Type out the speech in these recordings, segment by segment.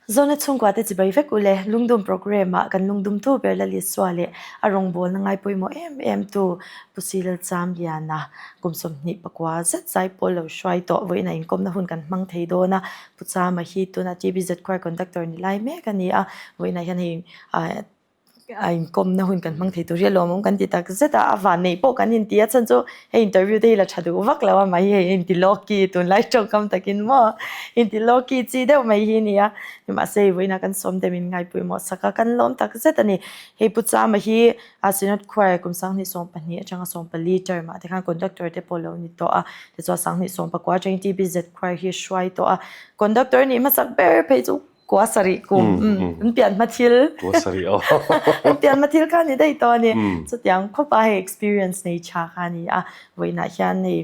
Zawna chhungkua te chibai vek ule, lungdum programme ah kan lungdumtu ber Lalisua leh a rawngbawlna ngai pawimawh em em tu Pu Silal Chamliana kum 24 zet zai pawl lo hruai tawh vawiin a inkawmna hun kan hmang thei dawn a, Pu Chama hi tunah TBZ Choir Conductor ni lai mek a ni a, vawiinah hian hei a inkawmna hun kan hmang thei tur hi a lawmawm kan ti tak zet a, a van neih pawh kan inti a chhan chu hei interview te hi la tha duh vak lo a mai hei inti lawki tunlai tawngkam takin maw inti lawki chi deuh mai hi a ni a nimahse hei vawiinah kan sawm te min ngaipawimawh sak a kan lawm tak zet a ni hei Pu Chama hi a Synod Choir kum 2012 atanga 14 term ah te khan conductor te pawh a lo ni tawh a tichuan 2019 atangin TBZ Choir hi a hruai tawh a conductor nih hmasak ber phei chu Kua sarih kum an pian hma thil Kua sarih aw an pian hma thil kha ni daih tawh a ni. Chutiang khawpa hei experience nei tha kha a ni a, vawiinah hian hei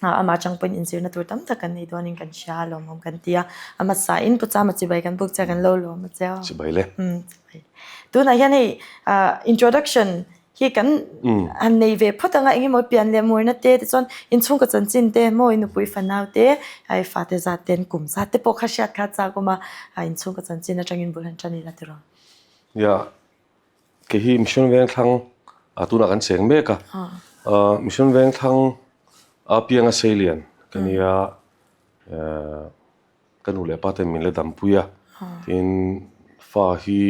amah atang pawhin inzirna tur tam tak kan nei dawnin kan hria a lawmawm kan ti a, a hmasain Pu Chama chibai kan buk che kan lo lawm a che aw. Chibai le. Tunah hian hei introduction Hi kan han nei ve phawt anga engemaw pian leh murna te tichuan inchhungkaw chanchin te mawi nupui fanau te ai fate zat ten kum zat te pawh kha hriat kha chak awm a a inchhungkaw chanchin atangin bul han tan ila tiraw. Ya kei hi Mission Vengthlang ah tunah kan cheng mek a Mission Vengthlang a pianga seilian ka nia Ka nu leh pa ten min la dampui a, tin fa hi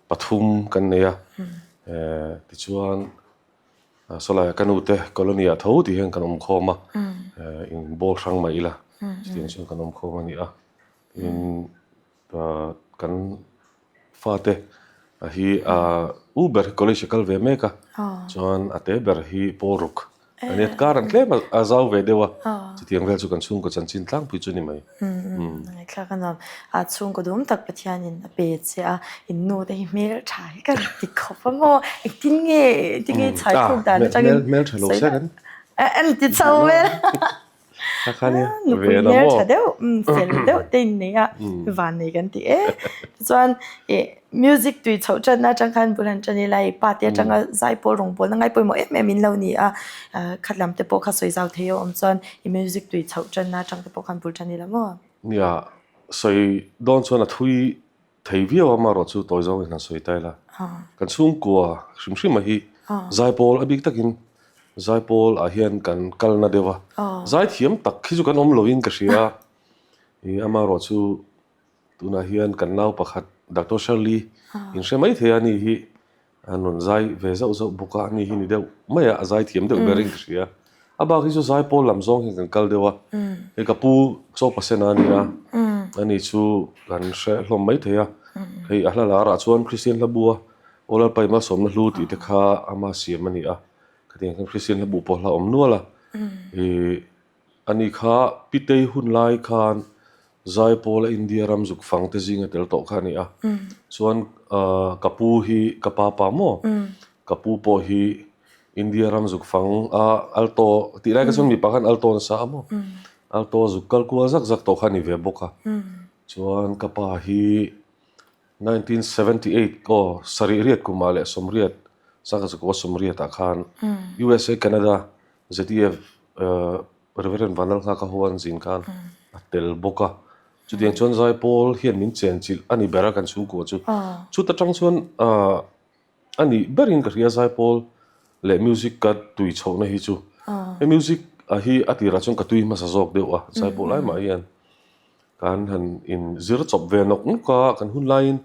pathum kan nei a, tichuan sawlaiah ka nu te colony ah tho tih hian kan awm khawm a, in ball hrang mai ila chutiang chuan kan awm khawm a ni a, tin kan fate hi u ber hi college a kal ve mek a, chuan a te ber hi pawl ruk A nia, kar an tlem a zau ve deuh a, chutiang vel chu kan chhungkaw chanchin tlangpui chu ni mai. Ngaihthlak a nuam. A chhungkaw duhawm tak Pathianin a pe che a, in nu te hi hmel tha hi ka ti khawp a maw? Engtin nge, engtin nge chhai thluk dan atangin Hmel tha lo se kan. An ti chho vel. Kha kha nia, Nupui ve la hmel maw? tha deuh, fel deuh te in nei a, van nei kan ti e. Tichuan ih music tui chhoh tanna atang khan bul han tan ila i pa te atanga zai pawl rawng pawlna ngai pawimawh em em in lo ni a, khat lam te pawh kha sawi zau thei a awm chuan i music tui chhoh tanna atang te pawh khan bul tan ila maw? Nia, sawi dawn chuan a thui Thei viau a amaherawh chu tawi zawngin han sawi ta ila. Kan chhungkua hrim hrim a hi Zaipawl a bik takin Zaipawl ah hian kan kalna deuh a. Zaithiam tak hi chu kan awm loin ka hria a. Ih amaherawh chu tunah hian kan nau pakhat Doctor Shirley in hre mai thei a ni hi An rawn zai ve zauh zauh bawk a, ani hi ni deuh mai a, a zai thiam deuh berin ka hria. A bak hi chu zaipawl lam zawng hian kan kal deuh a, hei ka pu chaw pasena a nia, ani chu kan hre hlawm mai thei a, hei a hla larah chuan Kristian hla bu a, Aw Lalpa i malsawmna hlu tih te kha ama siam a ni a, khatiang khan Kristian hla bu pawh hla awm nual a, ih Ani kha Pitei hun lai khan Zaipawla India ram zuk fang te zinga tel tawh kha a ni a. Chuan ka pu hi ka pa pa maw? Ka pu pawh hi India ram zuk fang a alto tih lai kha chuan mipa khan alto nasa a maw? Alto zuk kal kual zak zak tawh kha a ni ve bawk a. Chuan ka pa hi 1978 aw sarih riat kumah leh sawmriat sangkhat sawmriat ah khan USA Canada ZEF Reverend Vanlalnghaka ho an zin khan a tel bawk a, chutiang chuan Zaipawl hian min chenchilh a ni ber a kan chhungkua chu. Chuta tang chuan a nih berin ka hria Zaipawl leh music ka tui chhohna hi chu. He music hi a tirah chuan ka tui hmasa zawk deuh a, Zaipawl lai mah hian. Kan han in zir chawp ve nawk nawk a, kan hun laiin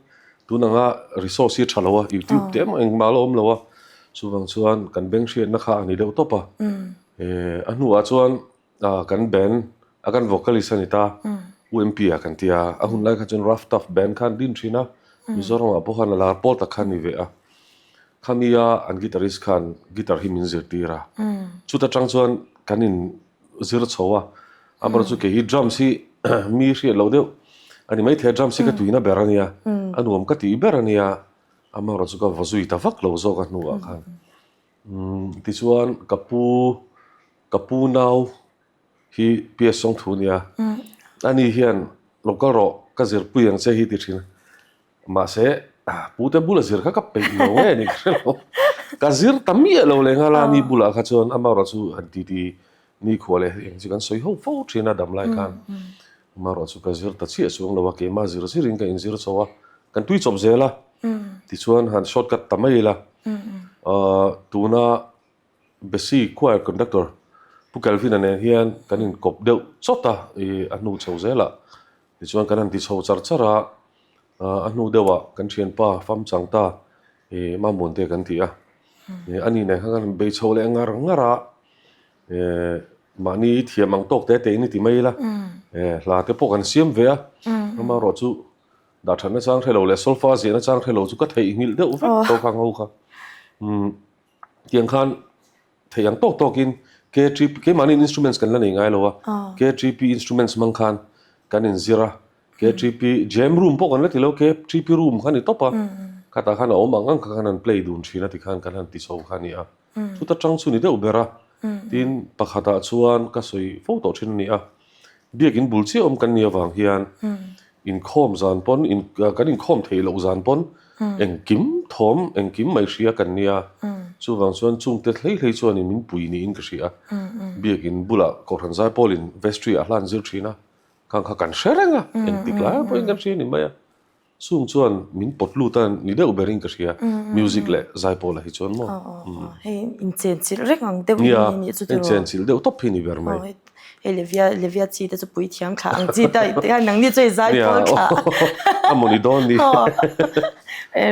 tun anga resource hi a tha lo a, youtube te emaw engmah la awm lo a, chuvang chuan kan beng hriatna kha a ni deuh tawp a. A hnuah chuan kan band a kan vocalist a ni ta, UMP ah kan ti a, a hun lai kha chuan rough tough band kha an din thin a, Mizoram ah pawh khan a lar pawl tak kha a ni ve a. Khami a an guitarist khan guitar hi min zirtir a, chuta tang chuan kan in zir chho a, amaherawhchu chu kei hi drums hi mi hriat loh deuh a ni maithei a, drums hi ka tuina ber a nia, a nuam ka tih ber a nia, amaherawhchu chu ka va zui ta vak lo zawk a hnuah khan. Tichuan ka pu ka pu nau hi PS Sawngthu a nia, ani hian lo kal rawh ka zirpui ang che hi ti thin a. Mahse, pute bula zir kha ka peih lo nge ni ka hre lo. Ka zir ta miah lo leh nghal a, ni bulah kha chuan amaherawh chu han titi nikhua leh eng chu kan sawi ho fo thin a dam lai khan. Amaherawh chu ka zir ta chiah chuang lo a, keimah zir zirin ka inzir chho a, kan tui chawp zel a, tichuan han short cut ta mai ila, tuna Besi choir conductor Pu Kelvin-a nen hian kan inkawp deuh chawt a, ih a hnu chho zel a, tichuan kan han ti chho char char a, a hnu deuhah kan thianpa fam chang ta ih Mamuante kan ti a, ani nen khan kan han bei chho leh ngar ngar a. Mahni thiam ang tawk te te in i ti mai ila, hla te pawh kan siam ve a, amaherawh chu dah thatna chang hre lo leh solfa ziahna chang hre lo chu ka theihnghilh deuh vek tawh kha ang ho kha. Tiang khan theih ang tawk tawkin KTP keimahni instruments kan la nei ngai lo a, KTP instruments hmang khan kan inzir a, KTP jam room pawh kan la ti lo, KTP room kha a ni tawp a, khatah khan a awm ang ang kha khan an play dun thin a tikhan kan han ti chho kha a ni a. Chuta tang chu ni deuh ber a, tin pakhatah chuan ka sawi fo tawh thin a ni a, biakin bul chiah awm kan nih avang hian inkhawm zan pawn kan inkhawm theih loh zan pawn engkim thawm engkim mai hria kan nia, chuvang chuan chungte hlei hlei chuanin min pui niin ka hria a, biakin bulah Kohhran Zaipawlin vestry ah hla an zir thin a, khang kha kan hre reng a, engtik lai pawhin kan hria a ni mai a. Chung chuan min pawt lut a ni deuh berin ka hria, music leh zaipawlah hi chuan maw. Hei inchenchilh reng ang deuh hi ni nih chu tiraw. Inchenchilh deuh tawp hi ni ber mai. Hei Levia, Levia chi te chu pui thiam thlah ang chi ta te khan nangni chu hei zaipawl thlah. A maw ni dawn ni.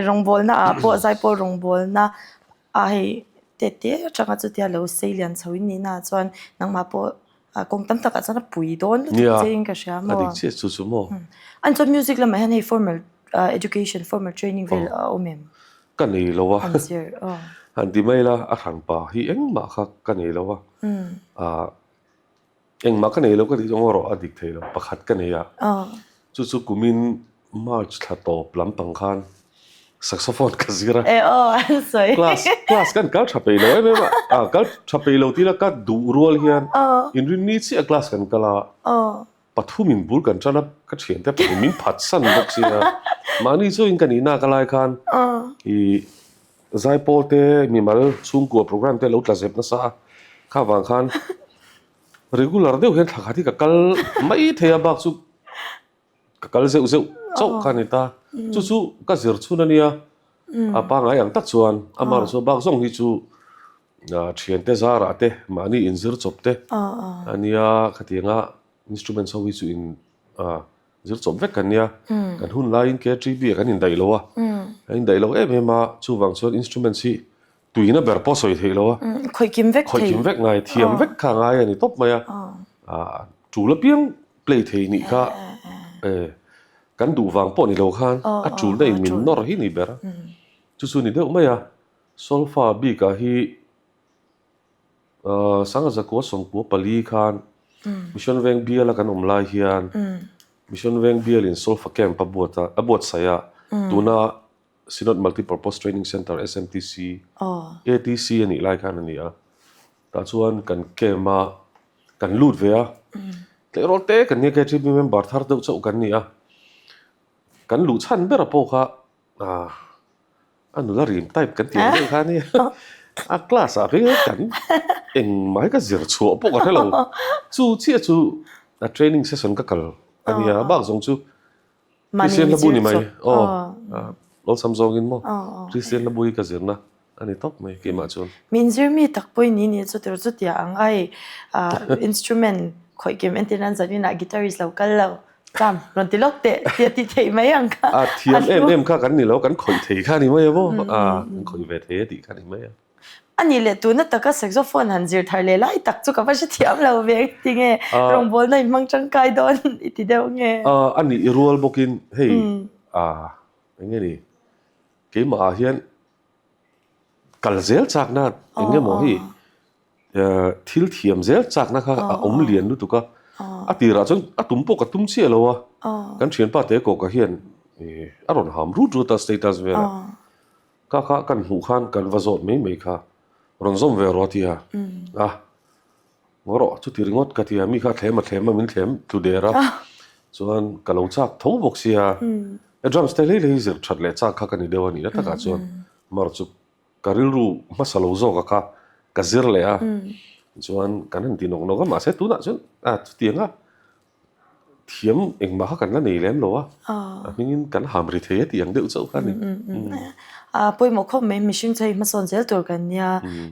Rawngbawlna ah pawh zaipawl rawngbawlna ah hei te te atanga chutia lo sei lian chho in nihna ah chuan nangmah pawh kawng tam takah chuan a pui dawn lutuk che in ka hria maw. A dik chiah chu chu maw. An chuan music lamah hian hei formal education formal training vel a awm em? Ka nei lo a. Han zir aw. Han ti mai la a hranpa hi engmah kha ka nei lo a. Engmah ka nei lo ka tih chu ngaw rawh a dik thei lo pakhat ka nei a chu chu kumin March thla tawp lampang khan saxophone ka zir a class class kan kal tha peih lo em em a kal tha peih lo tih la ka duh rual hian inrinni chiah class kan kal a pathumin bul kan tan a ka thiante pahnih min phatsan bawk sia mahni chuan ka nihna ka lai khan ih Zaipawl te mimal chhungkua program te lo tla zep nasa a, kha vang khan regular deuh hian thla khat hi ka kal mai thei a bak chu ka kal zeuh zeuh chauh kha a ni ta. Chu chu ka zir chhun a nia, a pangngai ang tak chuan amaherawh chu bak zawng hi chu thiante zarah te mahni inzir chawp te a nia khatianga instruments ho hi chu in Zir chawp vek kan nia, kan hun laiin KTB ah kan indaih lo a, kan indaih lo em em a, chuvang chuan instruments hi tuina ber pawh sawi theih lo a, khawih kim vek thei, khawih kim vek ngai, thiam vek kha ngai a ni tawp mai a, tul apiang play thei nih kha kan duh vang pawh ni lo khan a tulna in min nawr hi ni ber a, chu chu ni deuh mai a, solfa bik ah hi. Sanga Zakua Sawmkua pali khan Mission Veng biala kan awm lai hian Mission Veng bialin Solfa Camp a buat a, a buatsaih a, tuna Synod Multipurpose Training Centre, SMTC, ATC a nih lai khan a ni a. Tah chuan kan camp a, kan lut ve a, tleirawl te kan nia KTP member thar deuh chauh kan ni a, kan luh chhan ber pawh kha A nula rim type kan tih ang deuh kha ania. A class ah phei kan engmah hi ka zir chhuah pawh ka hre lo. Chu chiah chu a training session ka kal ania. A bak zawng chu Christian hlabu ni mai. Aw awlsam zawngin maw Christian hlabu hi ka zirna a ni tawp mai keimah chuan. Min zir mi tak pawhin ni ni chu tur chutia ang ai instrument khawih kim entir nan zaninah guitarist lo kal lo. Tam, rawn ti lawk teh tih a ti theih mai ang kha. A thiam em em kha kan ni lo, kan khawih thei kha a ni mai a maw? A, kan khawih ve thei a tih kha a ni mai a. A nih leh tuna taka saxophone han zir thar leh lai tak chu ka va hrethiam lo ve ti nge rawngbawlna in hmang tangkai dawn i ti deuh nge? A, a nih i rual bawkin hei a, eng nge ni, keimah ah hian kal zel chakna eng nge maw hei Thil thiam zel chakna kha a awm lian lutuk a, a tirah chuan a tum pawh ka tum chiah lo a, kan thianpa te kawka hian a rawn ham rut rut a status velah, ka kha kan hmuh khan kan va zawt mai mai kha, rawn zawm ve rawh a ti a, a ngaw rawh chuti ringawt ka ti a, mi kha a thlem a thlem a min thlem tlu der a, chuan ka lo chak tho bawk sia, drums te hlei hlei zir that leh chak kha ka ni deuh a nih na takah chuan mar chu Ka rilru hmasa lo zawk a kha ka zir leh a, chuan kan han ti nawk nawk a, mahse tunah chuan a chutiang a. Thiam engmah kha kan la nei lem lo a, a hmingin kan ham ri thei a tih ang deuh chauh kha a ni. A pawimawh khawp mai, mihring chu hei hmasawn zel tur kan nia,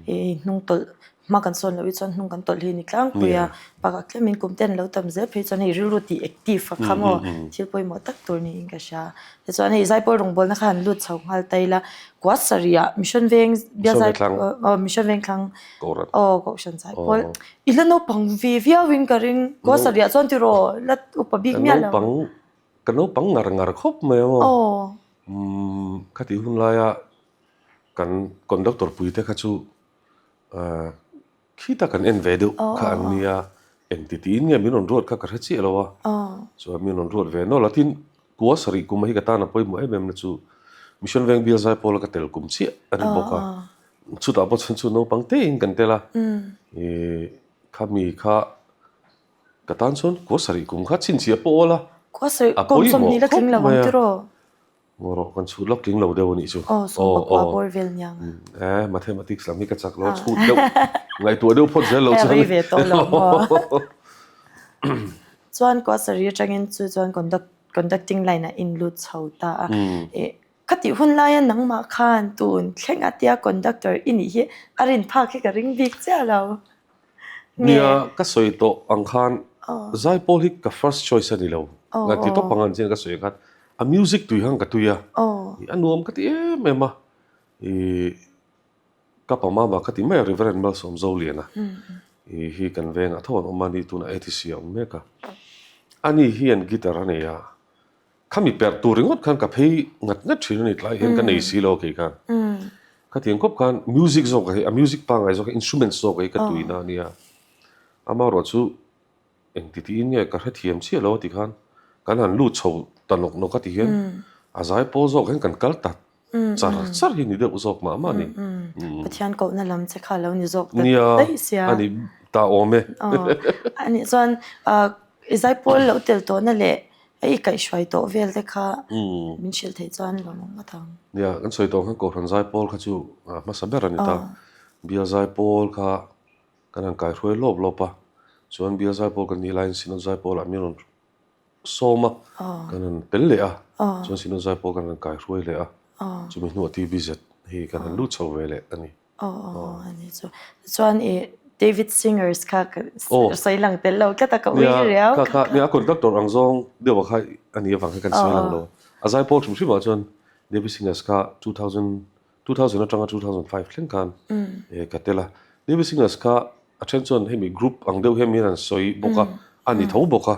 i hnung tawlh hma kan sawn loh hi chuan hnung kan tawlh hi a ni tlangpui a, bakah tlemin kum te an lo tam zel phei chuan hei rilru tih active a kha maw thil pawimawh tak tur niin ka hria. Tichuan hei Zaipawl rawngbawlna kha han lut chho nghal ta ila, kua sarih ah Mission Veng bial zai aw Mission Veng thlang aw Kohhran Zaipawl i la naupang ve viau in ka ring kua sarih ah chuan tiraw la upa bik miah lo. Ka naupang ngar ngar khawp mai a maw. Umm khatih hun laia kan conductor pui te kha chu Khita kan en ve deuh kha an nia, engti tiin nge min rawn ruat kha ka hre chiah lo a, chuan min rawn ruat ve nawlh a, tin kua sarih kum hi ka tan a pawimawh em em na chu Mission Veng Bial Zaipawl a ka tel kum chiah a ni bawk a, chutah pawh chuan chu naupang tein kan tel a, ih khami kha ka tan chuan kua sarih kum kha chhinchhiah pawh awl a, a pawimawh khawp mai a. Maw rawh, kan chhut lawk tling lo deuh a nih chu. Aw, sawm pakua bawr vel niang a. Eh, mathematics lam hi ka chak lo, chhut deuh, ngaihtuah deuh phawt zel lo chuan. Rei ve tawh lo maw. Chuan kua sarih atangin chu chuan conduct conducting line ah in lut chho ta a. Eh, khatih hun laia nangmah khan tun thleng atia conductor i nih hi a rin phak hi ka ring bik chiah lo. Nia, ka sawi tawh ang khan Zaipawl hi ka first choice a ni lo. Nga ti tawp ang an chin ka sawi ang khan a music tui khan ka tui a, a nuam ka ti em em a. Ih ka pa mama ka ti mai a Reverend Malsawm Zoliana ih hi kan vengah tho an awm a ni tunah ATC a awm mek a. Ani hian guitar a nei a, Khami perh tur ringawt khan ka phei ngat ngat thin a ni tlai hian ka nei si lo kei khan. Khatiang khawp khan music zawk hi a music pangngai zawk hi instruments zawk hi ka tuina a nia. Amaherawh chu engti tiin nge ka hrethiam chiah lo a ti khan kan han lut chho ta nawk nawk a ti hian a zai pawl zawk hian kan kal ta char char hi ni deuh zawk mah mah a ni. Pathian kohna lam che kha lo ni zawk ta daih sia. Nia a ni ta awm e. A nih chuan i zai pawl lo tel tawhna leh Hei i kaihhruai tawh vel te kha min hrilh theih chuan lo mawng ngawt ang. Nia, kan sawi tawh khan Kohhran Zaipawl kha chu hmasa ber a ni ta. Bial Zaipawl kha kan han kaihruai lawp lawp a, chuan Bial Zaipawl kan nih laiin Synod Zaipawlah min rawn sawm a, kan han tel leh a, chuan Synod Zaipawl kan han kaihruai leh a, chumi hnuah TBZ hi kan han lut chho ve leh a ni. Aw aw aw a ni chu. Chuan i David Singers kha ka sawi lang tel lo tlat a ka ui riau. Kha kha nia conductor ang zawng deuh ah kha a nih avang khan kan sawi lang lo. A zaipawl hrim hrim ah chuan David Singers kha 2000 2000 atanga 2005 thleng khan ka tel a. David Singers kha a then chuan hemi group ang deuh hian min han sawi bawk a, a ni tho bawk a.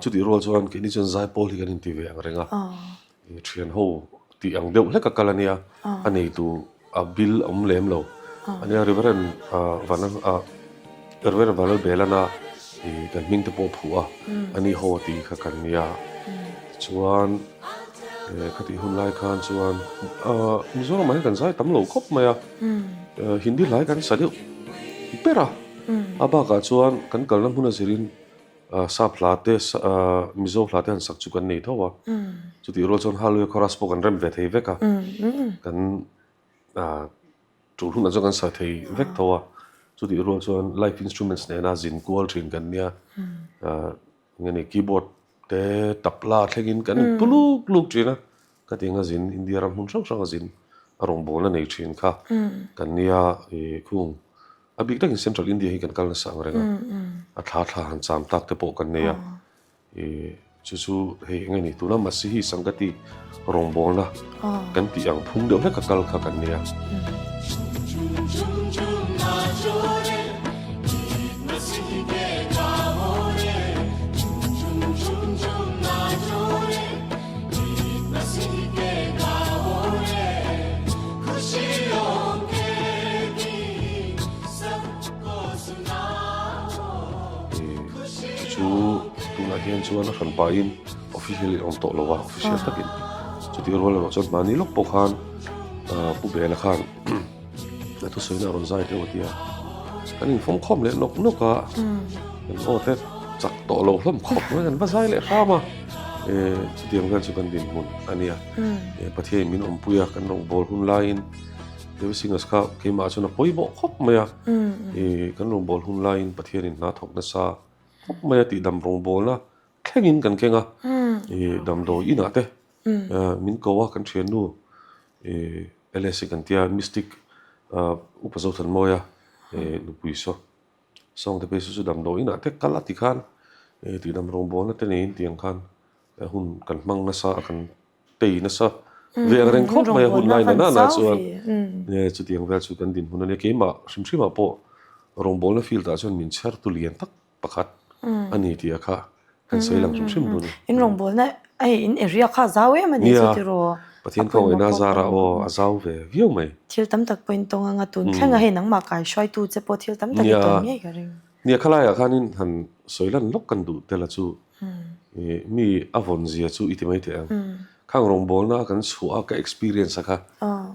Chutih rual chuan keini chuan zaipawl hi kan inti ve ang reng a. Thian ho tih ang deuh hlek a kal a nia, a neitu a bill a awm lem lo. A nia Reverend Reverend Vanlalbelana ih kan hming te pawh a phuh a, a ni ho a tih kha kan nia. Tichuan khatih hun lai khan chuan Mizoramah hian kan zai tam lo khawp mai a, Hindi hlai kan sa deuh ber a, a bakah chuan kan kalna hmun a zirin Sap hla te, Mizo hla te han sak chu kan nei tho a. Chutih rual chuan Hallelujah Chorus pawh kan rem ve thei vek a. Kan tul hunah chuan kan sa thei vek tho a. Chutih rual chuan live instruments nena zin kual thin kan nia. Enge ni keyboard te tabla thlengin kan inpu luk luk thin a. Ka ti anga zin India ram hmun hrang hranga zin a rawngbawlna nei thin kha kan nia khung. A bik takin Central India hi kan kal nasa ang reng a, a thla thla han cham tak te pawh kan nei a, ih chu chu hei eng nge ni tuna Masihi Sangati rawngbawlna kan tih ang phung deuh hlek a kal kha kan nei a. Chu chu tunah hian chuan a hran pahin official in a awm tawh lo a, official takin chutih rual erawh chuan mahni lawk pawh khan Pu Bela khan a thusawina a rawn zai hleuh a ti a, kan infawm khawm leh nawk nawk a, kan aw te chak tawh lo hlawm khawp mai kan va zai leh hram a, chutiang vel chu kan dinhmun a nia, Pathianin min awmpui a kan rawngbâwl hun laiin. Devi Singers kha keimah chuan a pawimawh khawp mai a, ih kan rawngbâwl hun laiin Pathianin hna thawk nasa khawp mai a tihdam rawngbâwlna thleng. thlengin kan keng a, ih damdawi inah te min ko a kan thiannu ih LSC kan tia Mystic Upa Zothanmawia nupui saw sawng te phei chu chu damdawi inah te kal a ti khan ih tihdam rawngbawlna te neiin tiang khan hun kan hmang nasa a kan tei nasa ve ang reng khawp mai a hun lai nana na chuan chutiang vel chu kan dinhmun a nia keimah hrim hrimah pawh rawngbawlna field ah chuan min chher tu lian tak pakhat a ni tih a kha kan sawi lang hrim hrim dun a ni. In rawngbawlna hei in area kha a zau em a ni chu tiraw? Pathian khawngaihna a zarah aw a zau ve viau mai. Thil tam tak pawhin tawng anga tun thleng a hei nangmah kai hruaitu che pawh thil tam tak i tawn ngei ka ring. Nia khalaiah khanin han sawi lan lawk kan duh tel a chu Mi a vawn zia chu i ti mai teh ang. Khang rawngbawlna kan chhuah a ka experience a kha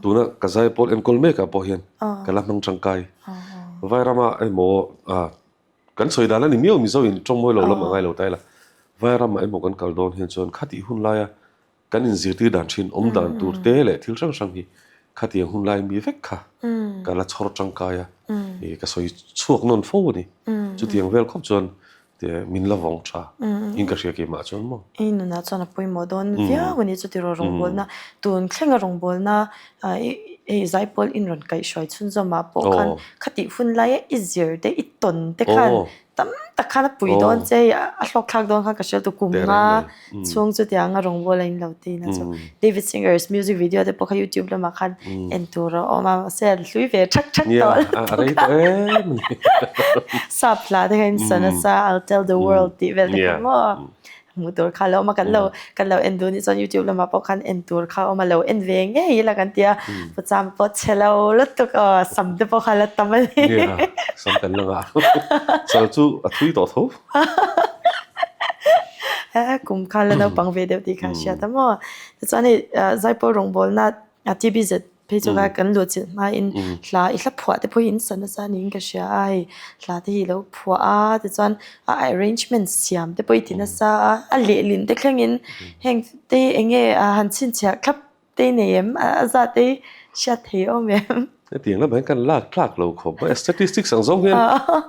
tuna ka zaipawl enkawl mek ah pawh hian ka la hmang tangkai. Vairama emaw kan sawi dan a ni miau Mizo in tawngmawi lo lam a ngai lo ta ila. Vairama emaw kan kal dawn hian chuan khatih hun laia Kan inzirtir dan thin awm dan tur te leh thil hrang hrang hi khatiang hun lai mi vek kha ka la chhawr tangkai a, ih ka sawi chhuak nawn fo a ni. Chutiang vel khawp chuan min la vawng tha in ka hria keimah chuan maw. I nunah chuan a pawimawh dawn viau a ni chutiraw rawngbawlna tun thlenga rawngbawlna hei zaipawl in rawn kaihhruai chhunzawmah pawh khan khatih hun laia i zir te i tawn te khan Tam tak khan a pui dawn che i a hlawk thlak dawn khan ka hria tu kum nga chhung chu tiang a rawngbâwl a in lo tin a chu David Singer's music video te pawh kha YouTube lamah khan en tur a awm a mahse an hlui ve thak thak tawh lutuk a sap hla te kha in sa nasa I'll tell the world tih vel te kha maw Hmuh tur kha lo awm a, kan lo kan lo en duh nih chuan YouTube lamah pawh khan en tur kha a awm a, lo en ve ngei ila kan ti a, Pu Chama pawh chhe lo lutuk aw, sam te pawh kha la tam a ni. Nia, sam kan la ngah. Chal chu a thui tawh tho. Kum kha la naupang ve deuh tih kha a hriat a maw. Tichuan hei Zaipawl rawngbawlna TBZ Phei chu kha kan luh chilh hmain hla i hla phuah te pawh hi in sa nasa niin ka hria a, hei hla te hi i lo phuah a tichuan a arrangement siam te pawh i ti nasa a, a lehlin te thlengin heng te hi eng nge han chhinchhiah thlap te i nei em a zat te hi hriat thei awm em? Hetiang lamah hian kan lak tlak lo khawp mai a, statistics ang zawng hian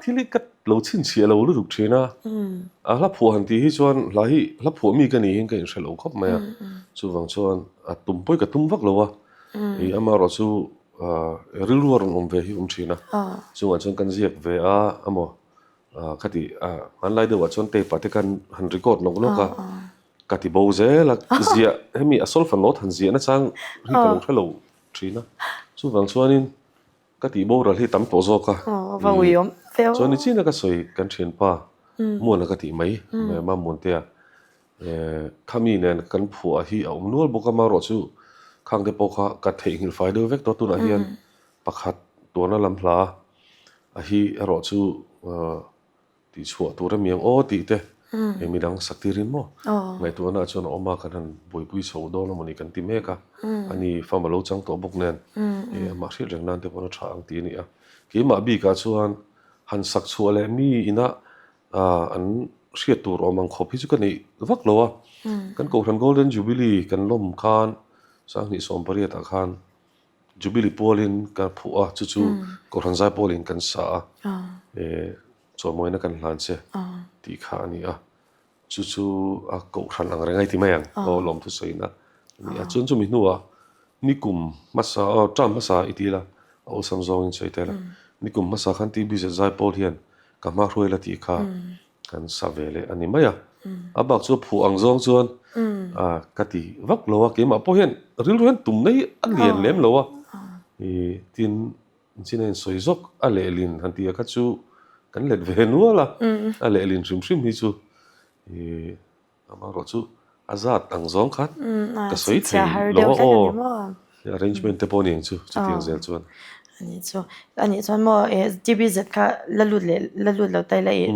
thil hi ka lo chhinchhiah lo lutuk thin a, a hla phuah han tih hi chuan hla hi hla phuah mi ka niin ka inhre lo khawp mai a, chuvang chuan a tum pawh hi ka tum vak lo a. Ih amaherawh chu rilru a rawn awm ve hi awm thin a, chungah chuan kan ziak ve a emaw khati hmanlai deuhah chuan tape ah te khan han record nawk nawk a, ka ti bo zel a, ziah hemi a solfa note han ziah nachang hi ka lo hre lo thin a, chuvang chuanin Ka tih boral hi tam tawh zawk a. Va uiawm feo. Chuan nichina ka sawi kan thianpa Muana ka tih mai, Mamuantea khami nen kan phuah hi a awm nual bawk a, marawh chu khang te pawh kha ka theihnghilh fai deuh vek tawh tunah hian pakhat tuarna lam hla a hi erawh chu Tih chhuah tur a miang aw tih te hei midang sak tirin maw ngaihtuahna ah chuan a awm a kan han buaipui chho dawn a mawni kan ti mek a ani fam a lo chang tawh bawk nen hei amah hriat reng nan te pawn a tha ang tih a ni a keimah bikah chuan han sak chhuah leh mi ina an hriat tur awm ang khawp hi chu ka neih vak lo a kan Kohhran Golden Jubilee kan lawm khan Sanghnih 18 ah khan Jubilee pualin ka phuh a, chu chu Kohhran Zaipawlin kan sa a, chawmawina kan hlan che tih kha a ni a. Chu chu a Kohhran ang reng a i ti mai ang, aw lawmthu sawina a ni a. Chuan chumi hnuah nikum hmasa, aw term hmasa i ti ila, a awlsam zawngin sawi ta ila, nikum hmasa khan TBZ Zaipawl hian ka hma hruai la tih kha Kan sa ve leh a ni mai a. A bak chu a phuh ang zawng chuan ka ti vak lo a, keimah pawh hian rilru hian tum nei a lian lem lo a. Ih tin chin a insawi zawk a lehlin han tih a kha chu kan let ve nual a, a lehlin hrim hrim hi chu ih Amaherawh chu a zat ang zawng khan ka sawi thei lo a aw. Arrangement te pawh a ni ang chu chutiang zel chuan. Ani chu ani chuan maw eh TBZ kha la lut leh la lut lo ta ila ih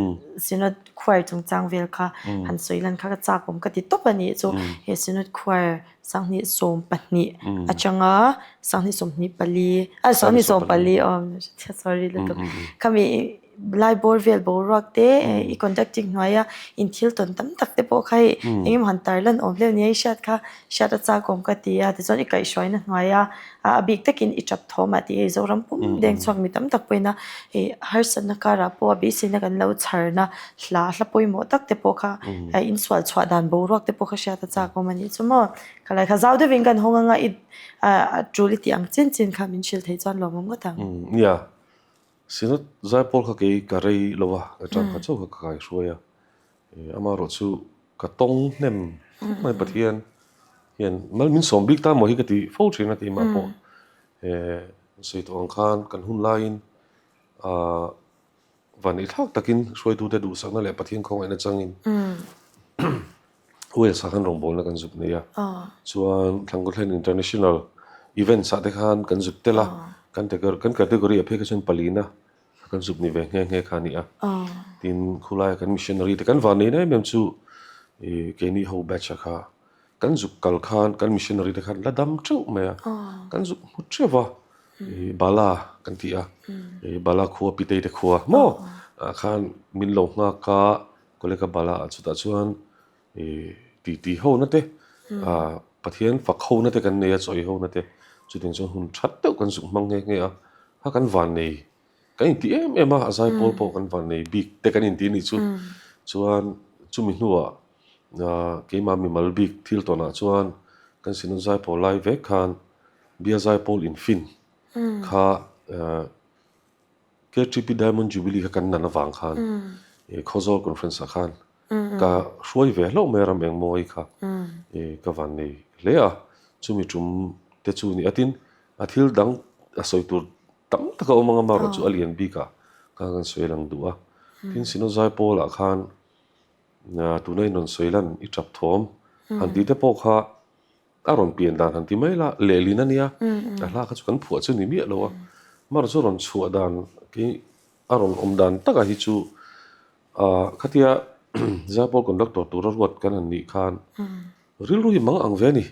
Synod Choir chungchang vel kha han sawi lan kha ka chak awm ka ti tawp a nih chu he Synod Choir 2012 atanga 2024 ah 2024 aw sorry lutuk khami. Lai bawr vel boruak te i conducting hnuaia in thil tawn tam tak te pawh kha hei eng emaw han tar lan awm hleuh nia i hriat kha hriat a chak awm ka ti a tichuan i kaihhruaina hnuaia a bik takin i tap thawm ah tih hei Zoram pum deng chhuak mi tam tak pawhin a hei harsatna karah pawh a beiseina kan lo chharna hla hla pawimawh tak te pawh kha in sual chhuah dan boruak te pawh kha hriat a chak awm a nih chu maw khalai kha zau deuhin kan hawng anga i a tul i tih ang chin chin kha min hrilh theih chuan lawmawm ngawt ang. Nia. Synod Zaipawl kha kei ka rei lo a, ka tang kha chauh kha ka kaihruai a, amaherawh chu ka tawng hnem khawp mai Pathian hian mal min sawm bik ta maw hi ka ti fo thin a keimah pawh sawi tawh ang khan kan hun laiin ah Vanneih-thlak takin hruaitute duhsakna leh Pathian khawngaihna changin Wales-ah khan rawngbawlna kan zuk nei a. Chuan Thlangkawthlen International Events-ah te khan kan zuk tel a, kan kan category-ah phei kha chuan palina kan zuk ni ve nghe nghe kha a ni a. Tin, khulaia kan missionary te kan vanneihna em em chu keini ho batch-ah kha Kan zuk kal khan kan missionary te khan la dam teuh mai a, kan zuk hmu teuh va, Bala kan ti a, Bala khua Pitei te khua maw ah khan min lo nghak a, Koleka Bala ah chutah chuan titi ho na te ah Pathian fak ho na te kan nei a, chawi ho na te chutiang chuan hun that deuh kan zuk hmang nghe nghe a, kha kan van nei kan inti em em a, a zaipawl pawh kan van nei bik te kan inti a nih chu, chuan chumi hnuah Keimah mimal bik thil tawnah chuan kan Synod Zaipawl lai vek khan Bia Zaipawl infin kha KTP Diamond Jubilee kha kan nan avang khan Khawzawl Conference ah khan ka hruai ve hlauh mai a ram engmawi kha ka van nei hle a, chumi tum te chu ni a tin a thil dang a sawi tur tam tak a awm ang amaherawhchu a lian bik ah khan kan sawi lang duh a, tin Synod Zaipawl ah khan Tuna i rawn sawi lan i tap thawm han tih te pawh kha a rawn pian dan han ti mai la lehlin a nia a hla kha chu kan phuah chu ni miah lo a mar chu rawn chhuah dan khi a rawn awm dan takah hi chu ah khatia Zaipawl conductor tura ruat kan han nih khan rilru hi mang ang ve a ni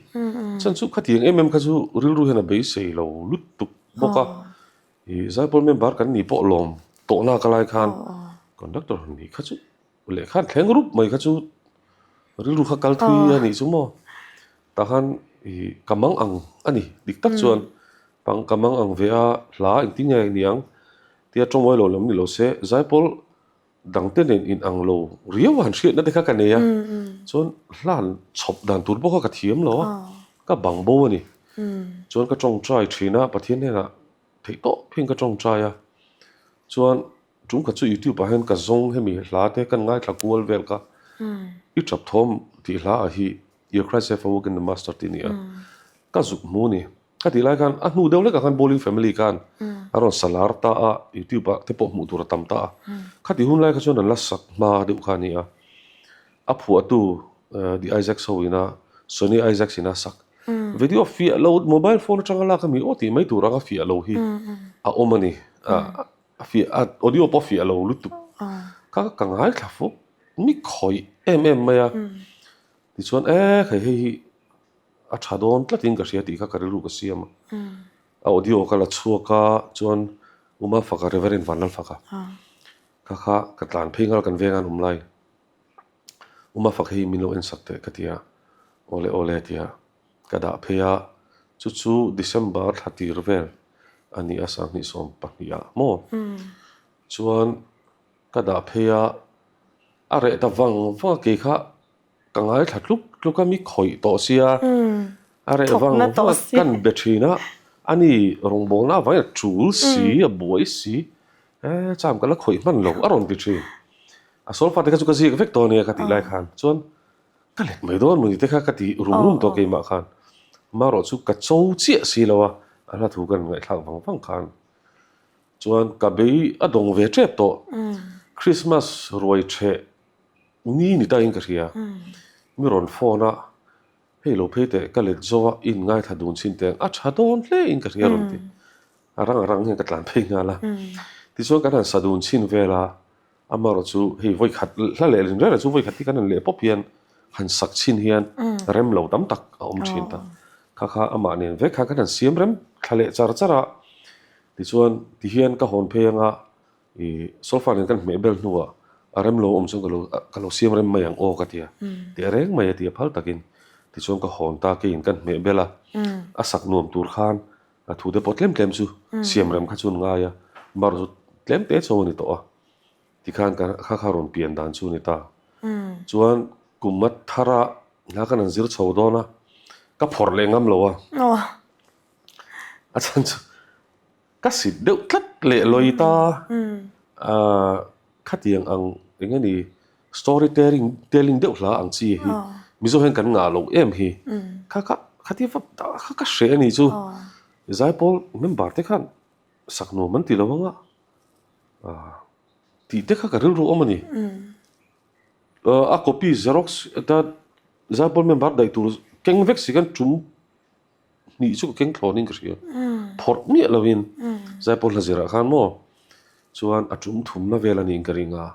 chhan chu khatiang em em kha chu rilru hian a beisei lo lutuk bawk a ih Zaipawl member kan nih pawh lawm tawhna ka lai khan conductor han nih kha chu Lehkha an thleng rup mai kha chu rilru kha kal thui a nih chu maw. Tah khan ih ka mang ang a ni dik tak chuan pang ka mang ang ve a hla engtin nge ni ang tia tawngawih lo lam ni lo se zaipawl dang te nen in ang lo riau a han hriatna te kha ka nei a chuan hla han chhawp dan tur pawh kha ka thiam lo a ka bang bo a ni chuan ka tawngtai thin a Pathian hnenah theih tawp hian ka tawngtai a chuan. Tum khat chu YouTube ah hian ka zawng hemi hla te kan ngaithla kual vel kha i tap thawm tih hla ah hi Your Christ have awoken the master tih a ni a, ka zuk hmu a ni. Ka tih lai khan a hnu deuh hlekah khan Bowling Family khan a rawn sa lar ta a, YouTube ah te pawh hmuh tur a tam ta a. Khatih hun lai kha chuan an la sak hma deuh kha a ni a. A phuahtu The Isaacs ho ina Sonny Isaacs ina sak video fiah lo mobile phone atanga lak ami aw tih mai tur anga fiah lo hi a awm a ni. A fiah a audio pawh a fiah lo lutuk kha ka ngaithla fuk mi khawih em em mai a tichuan e hei hei hi a tha dawn tlatin ka hria tih kha ka rilru ka siam a a audio ka la chhuak a chuan Uma faka Reverend Vanlalfaka kha kha ka tlan phei nghal kan veng a an awm lai. Uma fak hi min lo en sak teh ka ti a, awle awle a ti a, ka dah phei a, chu chu December thla tir vel a ni a 2012 ah maw chuan ka dah phei a, a reh ta vang vang a kei kha ka ngaithla tluk tluk a mi khawih tawh sia, a reh vang vang a kan be thin a, ani rawngbawlna avangin a tul si a buai si, e cham ka la khawih hman lo a rawn ti thin. A sawl fate kha chu ka ziak vek tawh ania ka tih lai khan chuan ka let mai dawn mawni te kha ka ti rum rum tawh keimah khan. Amaherawh chu ka cho chiah si lo a, a hla thu kan ngaihthlak vang vang khan chuan ka bei a dawng ve tep tawh. Christmas ruai theh ni ni takin ka hria. Mi rawn phone a, hei lo phei teh ka let zo a, i inngaithla dun chhin teh ang a tha dawn hle in ka hria rawn ti. A rang a rang hian ka tlan phei nghal a. Tichuan kan han sa dun chhin vel a. Amaherawh chu hei vawi khat hla leh rin reng reng chu vawi khat hi kan han leh pawp hian han sak chhin hian rem lo tam tak a awm thin ta. Kha kha amah nen vek khan kan han siam rem thla leh char char a, tichuan tihian ka hawn phei anga. I sofa nen kan hmeh bel hnuah a rem lo awm chuan ka lo ka lo siam rem mai ang aw ka ti a, tih a reng mai a ti a phal takin. Tichuan ka hawn ta keiin kan hmeh bel a, a sak nuam tur khan a thu te pawh tlem tlem chu siam rem kha chu an ngai a, marawh chu tlem te chauh a ni tawh a, tikhan ka kha kha rawn pian dan chu a ni ta. Chuan kum a thar a hla khan an zir chho dawn a, ka phawrh leh ngam lo a, a chhan chu Ka sit deuh tlat leh lawi ta aah khatiang ang eng nge ni story telling telling deuh hla ang chi hi Mizo hian kan ngah loh em hi kha kha khatia vak dah kha ka hreh a nih chu Zaipawl member te khan sak nuam an ti lo ang a aah tih te kha ka rilru awm a ni a copy xerox ta Zaipawl member daih tur keng vek si khan tum hnih chu ka keng thlawn in ka hria phawrh miah lo in zaipawl hla zirah khan maw chuan a tum thumna vel a niin ka ring a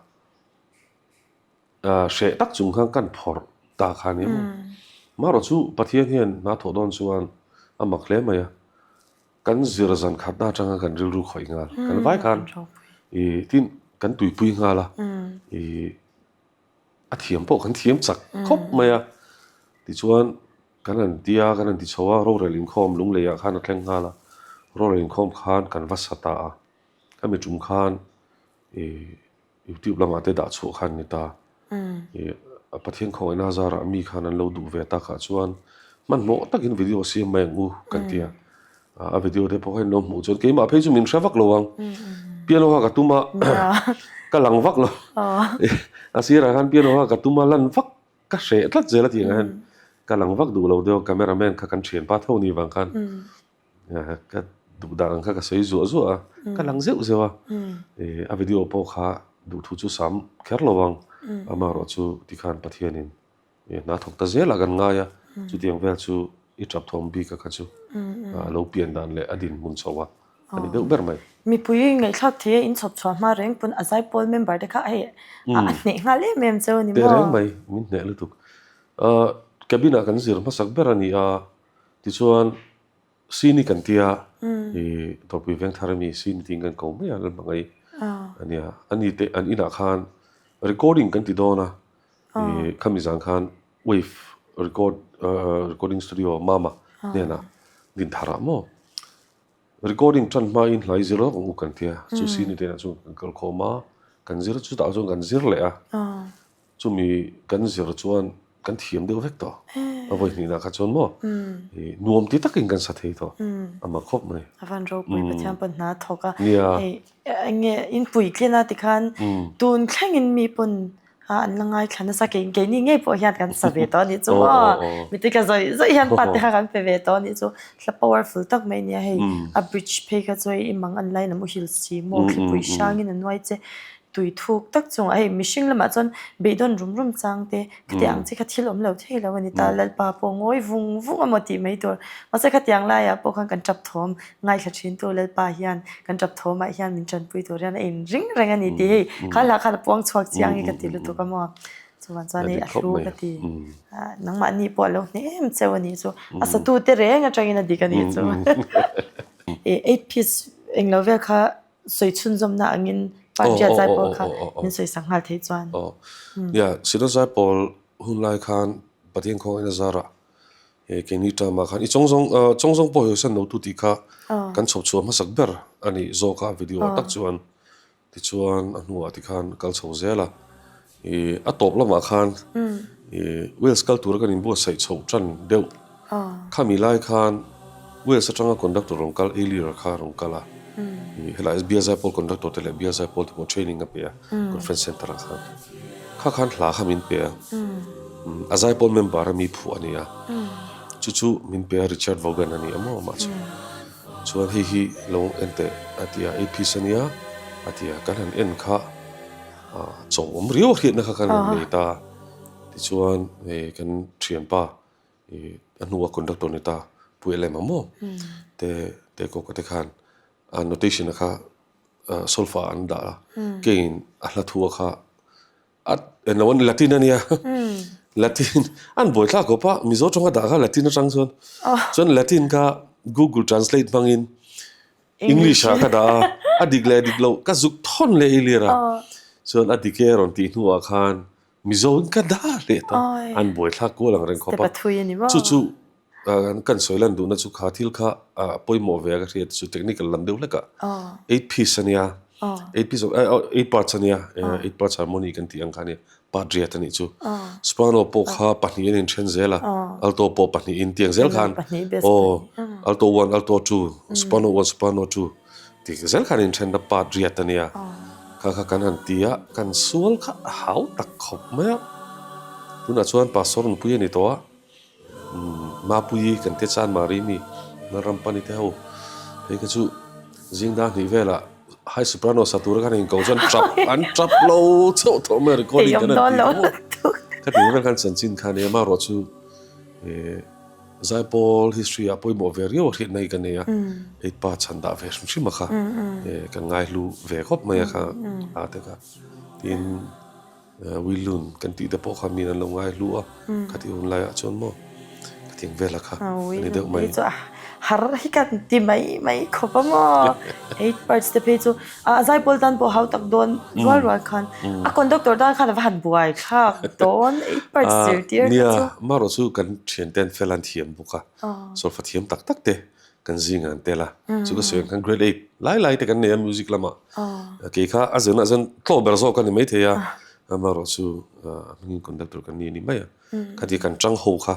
ah hreh tak chung khan kan phawrh ta kha nia maw marawh chu Pathian hian hna thawh dawn chuan a mak hle mai a kan zir zan khatna atanga kan rilru khawih nghal kan vai khan ih tin kan tuipui nghal a ih a thiam pawh kan thiam chak khawp mai a tichuan Kan han ti a, kan han ti chho a, rorel inkhawm lungleiah khan a thleng nghal a, rorel inkhawm khan kan va sa ta a, khami tum khan ih youtube lamah te dah chhuah khan a ni ta, ih Pathian khawngaihna zarah mi khan an lo duh ve takah chuan hmanhmawh takin video siam mai ang u kan ti a, a video te pawh kha in lo hmuh chuan keimah phei chu min hre vak lo ang, piano kha ka tum a ka lang vak lo, a sirah khan piano kha ka tum a lan vak. Ka hreh tlat zel a tih ang hian ka lang vak duh lo deuh a, camera man kha kan thianpa tho ni vang khan ka duh dan ang kha ka sawi zuah zuah a, ka lang zeuh zeuh a, a video pawh kha duhthu chu sam kher lo ang, amaherawh chu tikhan Pathianin hna thawk ta zelah kan ngai a, chutiang vel chu i tap thawm bik a kha chu a lo pian dan leh a dinhmun chho a. A ni deuh ber mai. Mipui ngaihthlak thei a inchhawp chhuah hma reng pawn a zaipawl member te kha hei a hneh nghal em em cheu a ni maw? Teh reng mai, min hneh lutuk. Cabin ah kan zir hmasak ber a ni a, tichuan Sini kan tia i Dawrpui Vengthar ami Sini tiin kan ko mai a, Lalhmangaih a nia. Ani te an inah khan recording kan ti dawn a, i khami zan khan Wave record recording studio Mama hnenah Dintharah maw? Recording tan hmain hlai zir lawk ang u kan tia, chu sini te inah chuan kan kal khawm a, kan zir chutah chuan kan zir leh a, chumi kan zir chuan kan thiam deuh vek tawh, a vawi hnihna kha chuan maw i nuam ti takin kan sa thei tawh, a mak khawp mai. A van ropui Pathian pawn hna a thawk a, hei eng nge inpuitlin a tikhan tun thlengin mi pawn A an la ngaithla nasa kei keini ngei pawh hian kan sa ve tawh a nih chu maw mite ka zawih zawih hian part te kha kan pe ve tawh a nih chu hla powerful tak mai nia hei a bridge phei kha chu hei i mang an line a muhil si maw thlipui hrangin a nuai che tui thuk tak chungah hei mihring lamah chuan beidawn rum rum chang te khatiang ang chi kha thil awm lo thei lo a ni ta Lalpa pawh ngawi vung vung a maw tih mai tur mahse khatiang laiah pawh khan kan tap thawm Ngaithla thintu Lalpa hian kan tap thawmah hian min tanpui tur hian a inring reng a ni tih hei kha hla khan a puang chhuak chiang hi ka ti lutuk a maw. Chuan chuan hei a hlu ka ti. Nangmahni pawh a lo hneh em cheu a nih chu. A satu te reng atangin a dik a nih chu. Eight piece englo vel kha sawi chhunzawmna angin Panchayat Zaipawl kha min sawi sak nghal thei chuan. Nia, Sino Zaipawl hun lai khan Pathian khawngaihna zarah He keini term ah khan i chawng zawng ah chawng zawng pawh hi san lo tu tih kha kan chhawp chhuah hmasak ber a nih zawk a video ah tak chuan tichuan a hnuah tikhan kal chho zel a ih a tawp lamah khan ih Wales kal tura kan inbuatsaih chhoh tan deuh khami lai khan Wales atanga conductor rawn kal Eilira kha rawn kal a ih helai Bial Zaipawl conductor te leh Bial Zaipawl te pawh training a pe a conference center ah khan. Kha khan hla kha min pe a, a zaipawl member a mi phuah a ni a, chu chu min pe a Richard Vaughan a ni a maw amah chu. Chuan hei hi lo en teh a ti a, ei piece a nia a ti a, kan han en kha chaw awm riau a hriatna kha kan han nei ta. Tichuan hei kan thianpa a hnua conductor ni ta Pu Elema maw te te kawka te khan a notation a kha solfa an dah a keiin a hla thua kha a englo a ni latin a nia latin an buai thlak khawp a mizo tawnga dah kha latin atang chuan chuan latin kha google translate hmangin english ah ka dah a. A dik leh dik loh ka zuk thawn leh i lir a. Chuan a dik e rawn tih hnuah khan Mizo in ka dah leh ta. An buaithlak kual ang reng khawp a. Chu chu kan sawi lan duhna chu kha thil kha pawimawh ve a ka hriat chu technical lam deuh hlek a. 8 piece a nia. 8 piece 8 parts a nia. 8 parts harmony kan tih ang kha a nia. Part riat a nih chu. Soprano pawh kha pahnihin an inthen zel a, alto pawh pahnihin tiang zel khan aw alto one, alto two, soprano one, soprano two tih zel khan an inthen a part riat a nia. Kha kha kan han ti a, kan sual kha a hau tak khawp mai a. Tunah chuan Pastor nupui a ni tawh a. Mapuii kan tia chan mari mi Lalram pani te ho phei kha chu zing dar hnih velah high soprano sa tura khan in ko chuan tap an tap lo chauh tawh mai a recording kan han ti maw khatiang vel khan chanchin kha nia amaherawh chu eh Zaipawl history ah pawimawh ve riau a hriatna hi ka nei a hei pa chhan dah ve hrim hrim a kha eh kan ngaihlu ve khawp mai a kha a te kha tin. Wilun kan tih te pawh kha min an lo ngai hlu a, khatih hun laiah chuan maw khatiang vela kha a ni deuh mai. Chu har hi kan ti mai mai khawp a maw. 8 parts te phei chu a zaipawl tan pawh hau tak dawn rual rual khan a conductor tan khan a va han buai thlak dawn 8 parts zirtir kha chu. Nia, marawh chu kan thiante an fel an thiam bawk a, solfa thiam tak tak te kan zingah an tel a, chu ka sawi ang khan grade 8 lai lai te kan nei a music lamah kei kha a zirna chuan tlawh ber zawk a ni maithei a, amaherawh chu a hmingin conductor kan ni a ni mai a, khati kan tang ho kha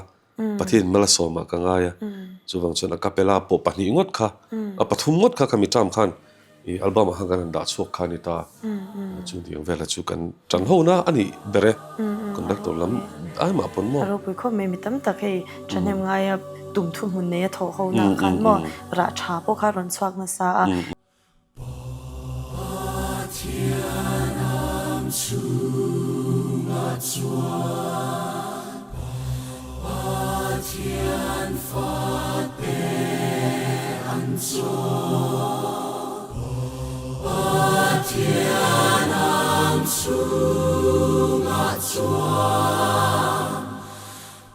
Pathian malsawmah ka ngai a, chuvang chuan a capella pawh pahnih ngawt kha a pathum ngawt kha khami term khan Ih album ah khan kan han dah chhuak kha a ni ta. Chung tih ang velah chu kan tan ho na a nih ber e. Conductor lam ai mah pawn maw? A ropui khawp mai mi tam tak hei thahnem ngaia tum thu hmun nei a thawh ho na khan maw rah tha pawh kha a rawn chhuak nasa a. Pathian chungah chuan Pathian fate an chaw. Pathian ang chungah chuan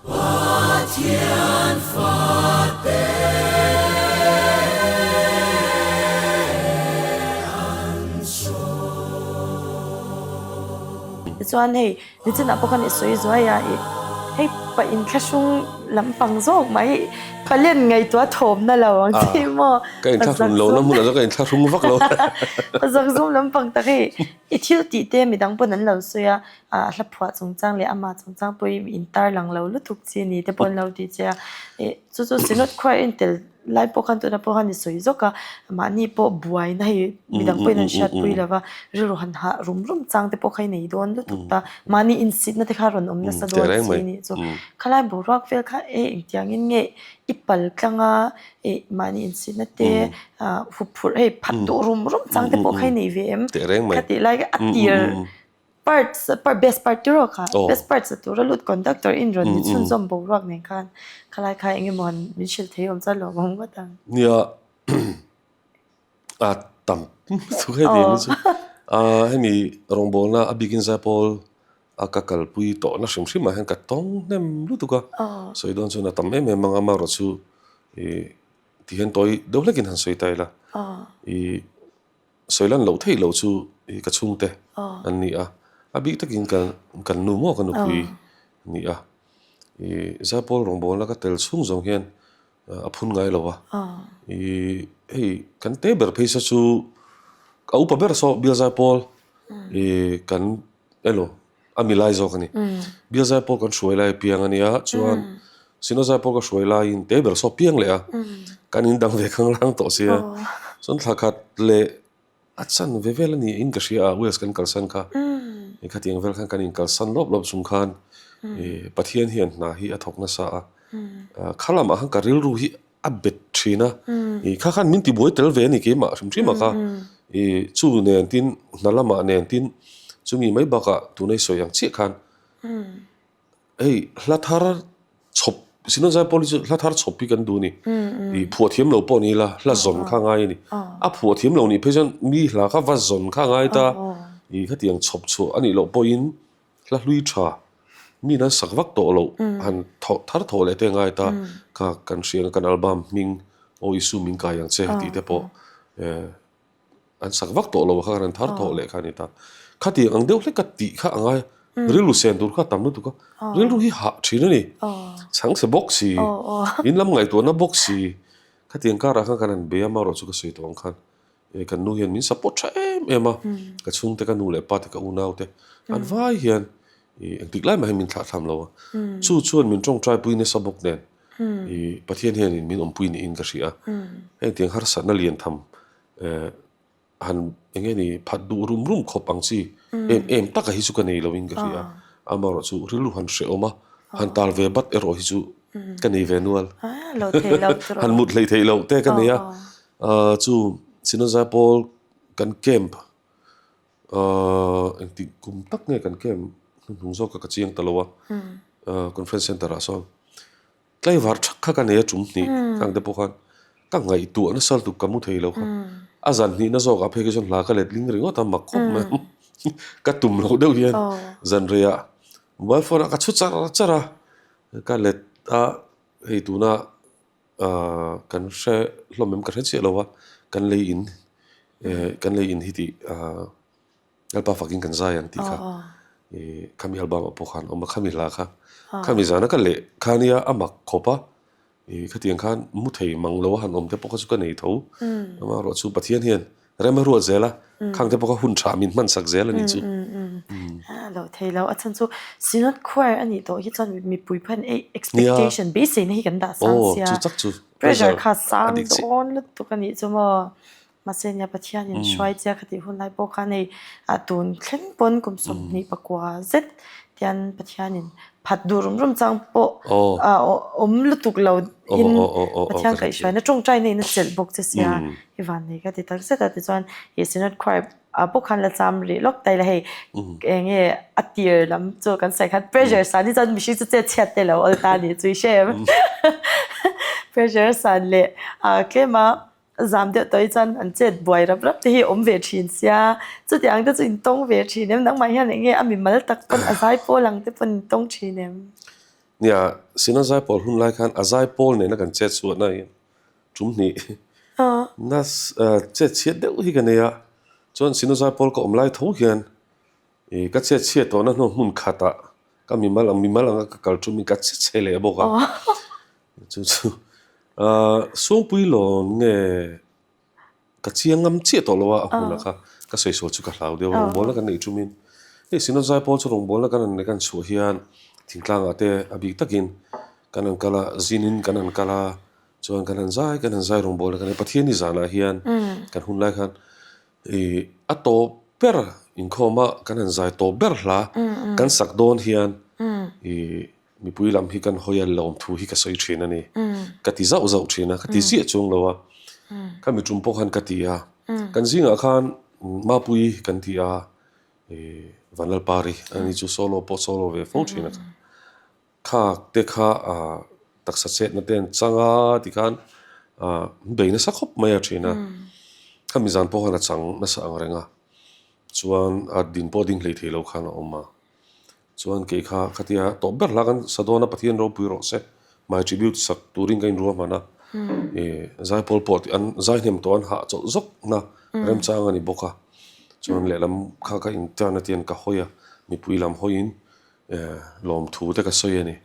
Pathian fate an chaw. Tichuan hei Nichinah pawh khan i sawi zuai a, ih hei pa inthlahrung lampang zawk mai hi palen ngaihtuah thawmna lo ang chi maw? Ka inthlahrun lohna hmunah chuan ka inthlahrung vak lo. Pa zakzum lampang tak hei i thil tih te midang pawn an lo sawi a, a hla phuah chungchang leh amah chungchang pawh hi intar lang lo lutuk chi ni te pawh an lo ti che a, ih chu chu Synod khuaah intel Lai pawh khan tuna pawh khan i sawi zawk a, mahni pawh buaina hei midang pawhin an hriatpui lo va, rilru han hah rum rum chang te pawh kha i nei dawn lutuk ta, mahni insitna te kha rawn awm nasa dawn si nih chu. Khalai boruak vel kha e engtiangin nge i pal tlang a, ih mahni insitna te hup phurh hei phat duh rum rum chang te pawh kha i nei ve em? Khatih lai a tir Parts part best part ti rawh kha best parts a tura lut conductor in rawn ni chhunzawm boruak nen khan khalai kha eng emaw han min hrilh thei awm chuan lawm awm ngawt ang. Nia a tam chu hei ti ang chu a hemi rawngbawlna a bikin zaipawl a ka kalpui tawhna hrim hrim ah hian ka tawng hnem lutuk a sawi dawn chuan a tam em em ang a amaherawh chu ih ti hian tawi deuh hlekin han sawi ta ila ih. Sawi lan loh theih loh chu i ka chhungte an ni a, a bik takin ka kan nu maw ka nupui a ni a, i Zaipawl rawngbawlna ka tel chhung zawng hian a phun ngai lo a, i hei kan te ber phei se chu a upa ber saw Bial Zaipawl i kan elo a mi lai zawk a ni. Bial Zaipawl kan hruai lai piang a nia chuan Sino Zaipawl ka hruai laiin te ber saw piang leh a, kan in dang ve khang rang tawh sia. Chuan thla khat leh a chan ve vel a ni in ka hria a Wales kan kalsan kha. Khatiang vel khan kan in kalsan lawp lawp chung khan Pathian hian hna hi a thawk nasa a, kha lamah khan ka rilru hi a bet thin a, ih kha khan min ti buai tel ve a ni keimah hrim hrim a kha, ih chu nen tin hna lamah nen tin chumi mai bakah tuna i sawi ang chiah khan hei hla thar chhawp Sinawt Zaipawl hi chu hla thar chhawp hi kan duh a ni, ih phuah thiam lo pawh ni ila hla zawn kha a ngai a ni, a phuah thiam lo nih phei chuan mi hla kha va zawn kha a ngai ta, ih khatiang chhawp chhuah a nih loh pawhin Hla hlui tha, mi nan sak vak tawh loh han thawh thar thawh leh te ngai ta kha kan hria kan album hming Aw Isu min kai ang che tih te pawh eh. An sak vak tawh lo a kha khan an thar thawh leh kha a ni ta. Khatiang ang deuh hlek ka tih kha a ngai a, rilru sen tur kha a tam lutuk a, rilru hi hah thin a ni. Chhangchhe bawk si, in lam ngaihtuahna bawk si, khatiang karah khan kan han bei a, amaherawhchu ka sawi tawh ang khan kan nu hian min support tha em em a, ka chhungte ka nu leh pa te ka unau te an vai hian engtik lai mah hian min thlah thlam lo a, chu chuan min tawngtai pui nasa bawk nen Pathian hianin min awmpui niin ka hria a, hengtiang harsatna lian tham han eng nge ni phat duh rum rum khawp ang chi em em taka hi chu ka nei loin ka hria a, amaherawh chu rilru han hrehawm a, han tal ve bat erawh hi chu ka nei ve nual, han mut hleih theih loh te ka nei a, chu Sinazai pawl kan camp engtik kum tak nge kan camp hnuhnung zawk kha ka chiang ta lo a, conference center ah sawn. Tlaivar thak kha ka nei a tum hnih khang te pawh khan ka ngaihtuah nasa lutuk ka mu thei lo kha. A zan hnihna zawkah phei khi chuan hla ka let ling ringawt a mak khawp mai a. Ka tum loh deuh hian zan reiah mobile phone ah ka chhu char char a, ka let a hei tuna ah kan hre hlawm em ka hre chiah lo a, kan lei in eh kan lei in hi tih ah Lalpa fakin kan zai ang tih kha ih khami album ah pawh khan a awm a, khami hla kha khami zana ka leh kha nia a mak khawp a, ih khatiang khan mu thei mang lo a han awm te pawh kha chu ka nei tho, amaherawh chu Pathian hian rem a ruat zel a, khang te pawh kha hun tha min hman sak zel a nih chu. Lo thei lo, a chhan chu Synod Choir a nih tawh hi chuan mipui pawh hian expectation beiseina hi kan dah sang sia, pressure kha sang dawn lutuk a nih chu maw. Mahse nia Pathianin hruai chia kha tih hun lai pawh khan hei ah tun thleng pawn kum 29 zet tian Pathianin phat duh rum rum chang pawh awm lutuk lo in Pathian kaihhruaina tawngtaina in a chelh bawk che sia i van nei ka ti tak zet a tichuan ih Synod Choir ah pawh khan la cham rih lawk ta ila hei eng nge a tir lam chu kan sawi khan pressure san hi chuan mihring chu chet chhiat te lo awl ta a nih chu i hre em pressure san leh ah tlem a Zam deuh tawh hi chuan an chet buai rap rap te hi awm ve thin sia, chutiang te chu in tawng ve thin em? Nangmah hian eng nge a mimal tak pawn a zaipawl ang te pawn in tawng thin em? Nia, Sina zaipawl hun lai khan a zaipawl nena kan chet chhuahna hi tum hnih na chet chhiat deuh hi ka nei a, chuan Sina zaipawl ka awm lai tho hian ih ka chet chhiat tawhna hnu hmun khatah ka mimal ang mimal anga ka kal tum in ka che chhe leh bawk a. Chu chu Sawngpui lawn nge ka chiang ngam chiah tawh lo a, a hmunah kha ka sawisawl chu ka hlau deuh a, rawngbawlna kan neih ṭumin hei Synod Zaipawl chu rawngbawlna kan han neih kan chhuah hian thingtlangah te a bik takin kan han kal a, zinin kan han kal a, chuan kan han zai kan han zai rawngbawlna kan nei. Pathian hi zanah hian kan hun lai khan ih a tawp ber inkhawma kan han zai tawp ber hla kan sak dawn hian ih Mipui lam hi kan hawi a lawm thu hi ka sawi thin a ni. Ka ti zauh zauh thin a, ka ti ziah chung lo a. Ka mi tum pawh khan ka ti a. Kan zingah khan Mapui kan ti a, Vanlalpari ani chu solo pawh solo ve fo thin a. Kha te kha taksa chetna te an chang a ti khan bei nasa khawp mai a thin a. Kha mi zan pawh khan a chang nasa ang reng a. Chuan a din pawh ding hlei thei lo khan a awm a. Chuan kei kha khatia tawp ber hla kan sa dawn a Pathian ropui rawh se my tribute sak turin ka inruahman a ih zaipawl pawh tih an zai hnem tawh an hah chawlh zawk na remchang a ni bawk a chuan lehlam kha ka intan a tian ka hawi a mipui lam hawiin eh lawmthu te ka sawi a ni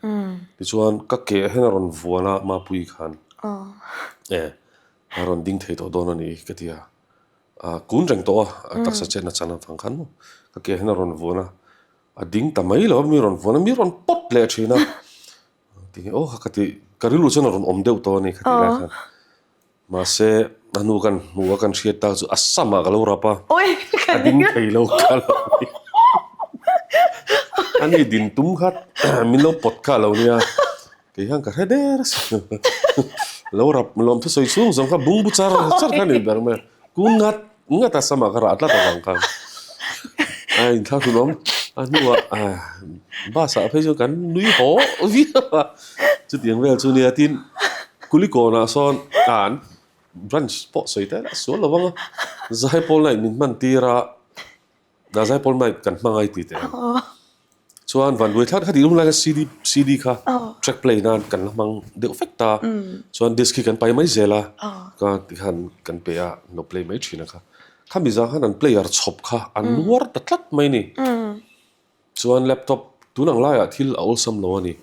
tichuan ka ke ah hian a rawn vuan a Mapui khan eh a rawn ding thei tawh dawn a ni ka ti a a kun reng tawh a a taksa chetna chan avang khan maw ka ke ah hian a rawn vuan a. A ding ta mai lo a, mi rawn vuan a, mi rawn pawt leh thin a. Tinge aw kha ka ti, ka rilru chuan a rawn awm deuh tawh a ni kha ti lai khan. Mahse a hnu kan hmu a kan hriat tak chu a samah ka lo rap a, a ding thei lo ka lo ni. A ni din tum kha min lo pawt kha a lo nia, kei hian ka hre der a sin. Lo rap lawm thusawi chhung zawng kha bungbu char char kha a ni ber mai a. Kun ngat ngat a samah ka rah tlat avang khan a inthlak hlun awm a hnuah bus ah phei chuan kan nui haw viau a chutiang vel chu nia tin Kulikawnah sawn an branch pawh sawi ta ila sual lo vang a Zaipawl night min hman tir a. Dah zaipawl mic kan hmangai ti teh ang. Chuan Vanduai thlat kha tih lum lai kha CD CD kha track play nan kan la hmang deuh vek ta. Chuan disc hi kan pai mai zel a, ka tikhan kan pe a, lo play mai thin a kha. Khami zang khan an player chhawp kha an nuar ta tlat mai a ni. Chuan laptop tun ang laiah thil a awlsam lo a ni.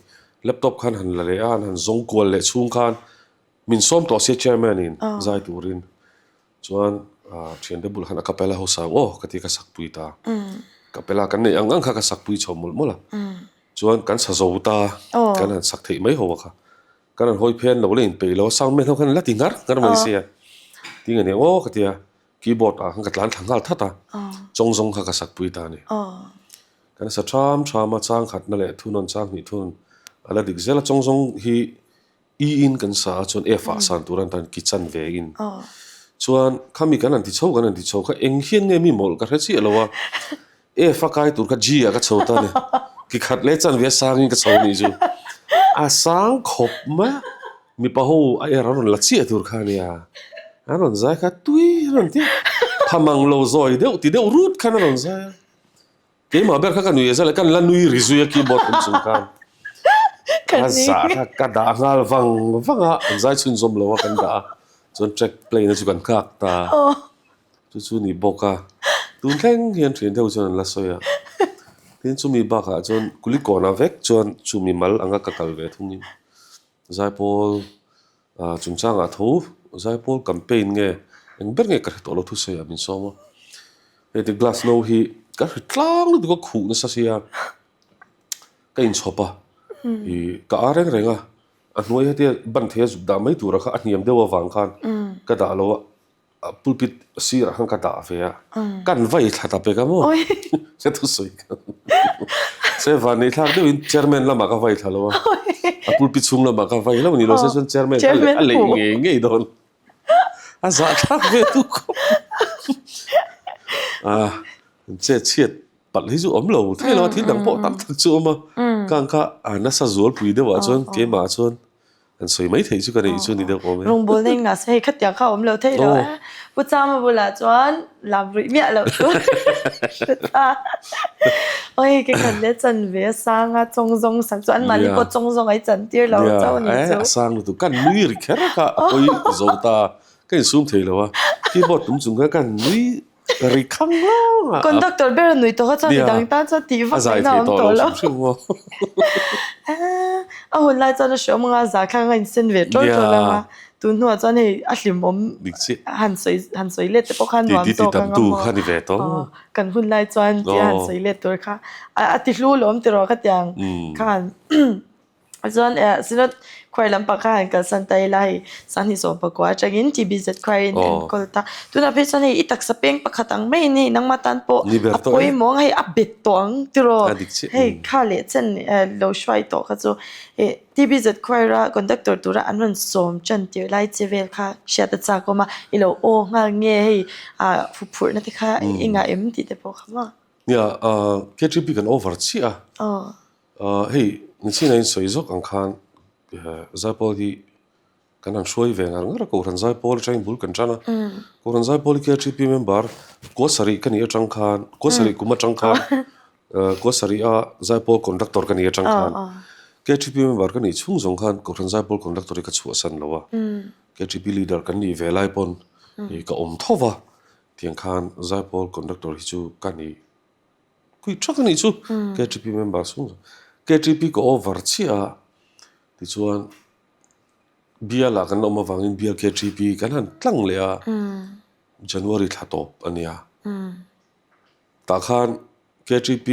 Laptop khan han la leh a, an han zawng kual leh chhung khan min sawm tawh sia chairman in zai turin. Chuan thiante bulah khan a capella ho sang aw ka ti a ka sakpui ta. Capella kan neih ang ang kha ka sakpui chho mawlh mawlh a. Chuan kan sa zo ta, kan han sak theih mai ho a kha. Kan han hawi phen lo la inpeih lo a, sound man ho khan la ti ngar ngar mai sia. Tinge nia aw ka ti a, keyboard ah khan ka tlan thla nghal that a, chawng zawng kha ka sakpui ta a ni. Kan sa tham tham a, chang khatna leh thunawn chang hnih thun a la dik zel a, chawng zawng hi E in kan sa a chuan F ah san tur a ni tan ki chan ve in. Chuan khami kan han ti chho kan han ti chho kha eng hian nge mi mawlh ka hre chiah lo a. F a kai tur kha G ah ka chho ta ni. Ki khat leh chanve a sangin ka chho nih chu. A sang khawp mai a, mipa ho a er a rawn la chiah tur kha a nia. A rawn zai kha tui a rawn ti a, tha mang lo zawi deuh ti deuh rut khan a rawn zai a. Keimah ber kha ka nui a zaleh kan la nui ri zui a keyboard awm chung khan. A zah kha ka dah nghal vang vang a, an zai chhunzawm lo a kan dah a, chuan track play na chu kan nghak ta. Chu chu ni bawk a, tun thleng hian thian deuh chuan an la sawi a. Tin chumi bakah chuan Kulikawnah vek chuan chumi mal anga ka kal ve thungin Zaipawl ah chungchangah tho Zaipawl campaign nge eng ber nge ka hre tawh lo thusawiah min sawm a. Heti glass no hi ka hre tlang lutuk a khuh nasa sia ka inchhawp a, ih ka ar reng reng a, a hnuai hetia ban thei a zuk dah mai tura kha a hniam deuh avang khan ka dah lo a. Pulpit sirah khan ka dah ve a, kan vai thla ta pek a maw? Ka thusawi kha. Se van nei thlak deuhin chairman lamah ka vai thla lo a, a pulpit chhung lamah ka vai lo ni lo se chuan chairman kha a lei ngei ngei dawn. A zah thlak ve tu khawp. A chet chhiat palh hi chu awm lo thei lo a, thil dang pawh tam tak chu a awm a, kang kha a nasa zualpui deuhah chuan keimah chuan An sawi mai theih chu ka neih chu ni deuh awm e. Rawngbawlna in ngah se hei khatiang kha a awm lo thei lo e. Pu Chama bulah chuan lam ruih miah loh chu hre ta. Oi ke khat leh chan ve a sang a chawng zawng sak chu anmahni pawh chawng zawng ai chan tir lo chauh a ni chu. A sang lutuk kan nui ri kher kha a pawi zo ta ka insum thei lo a keyboard tum chung khan ka nui Ri khang lawng a. Conductor ber a nui tawh kha chuan midang tan chuan tih vak ngaihna a awm tawh lo. A hun lai chuan a hreawm anga za khang a insen ve ṭawl ṭawl anga tun hnuah chuan hei a hlimawm han sawi han sawi let te pawh khan nuam zawk anga maw kan hun lai chuan tia han sawi let tur kha a ti hlu lawm tiraw khatiang khan. Chuan eh Synod Choir lampang kha han kalsan ta ila hei Sanghnih 19 atangin TBZ Choir in enkawl ta. Tunah phei chuan hei i taksa peng pakhat ang maiin hei nangmah tan pawh a pawimawh ang hei a bet tawh ang tiraw. Hei kha leh chen lo hruai tawh kha chu eh TBZ Choir a conductor tura an rawn sawm tan tir lai che vel kha hriat a chak awm a, i lo aw nghal nge hei ah huphurhna te kha i ngah em tih te pawh kha maw. Nia KTP kan over chiah a. Hei nichina in sawi zawk ang khan Zaipawl hi kan han hruai ve ngar ngar a, Kohhran Zaipawl atangin bul kan tan a. Kohhran Zaipawl hi KHP member kua sarih ka nih atang khan, kua sarih kum atang khan, kua sarih a Zaipawl conductor ka nih atang khan KHP member ka nih chhung zawng khan Kohhran Zaipawl conductor hi ka chhuahsan lo a. KHP leader kan nih ve lai pawn ka awm tho va, tiang khan Zaipawl conductor hi chu ka nih. Kui thak a nih chu KTP member chhung zawng KTP ka over chiah a tichuan bial ah kan awm avangin bial KTP kan han tlang leh a January thla tawp a nia tah khan KTP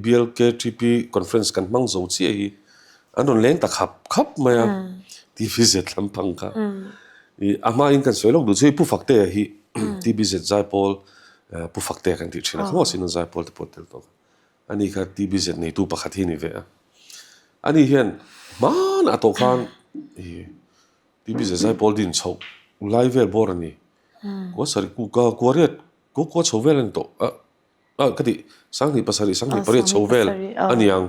bial KTP conference kan hmang zo chiah hi an rawn leng ta khap khap mai a TVZ lampang kha ih a hmain kan sawi lawk duh chu hei Pu Faktea hi TBZ Zaipawl Pu Faktea kan tih thin a khaw sin a Zaipawl te pawh tel tawh a ani kha TBZ neitu pakhat hi a ni ve a ani hian hmanah tawh khan ih TBZ Zaipawl din chhoh lai vel bawr a ni kua sarih kua riat kua kua chho vel a ni tawh a ah ka tih 27 28 chho vel a ni ang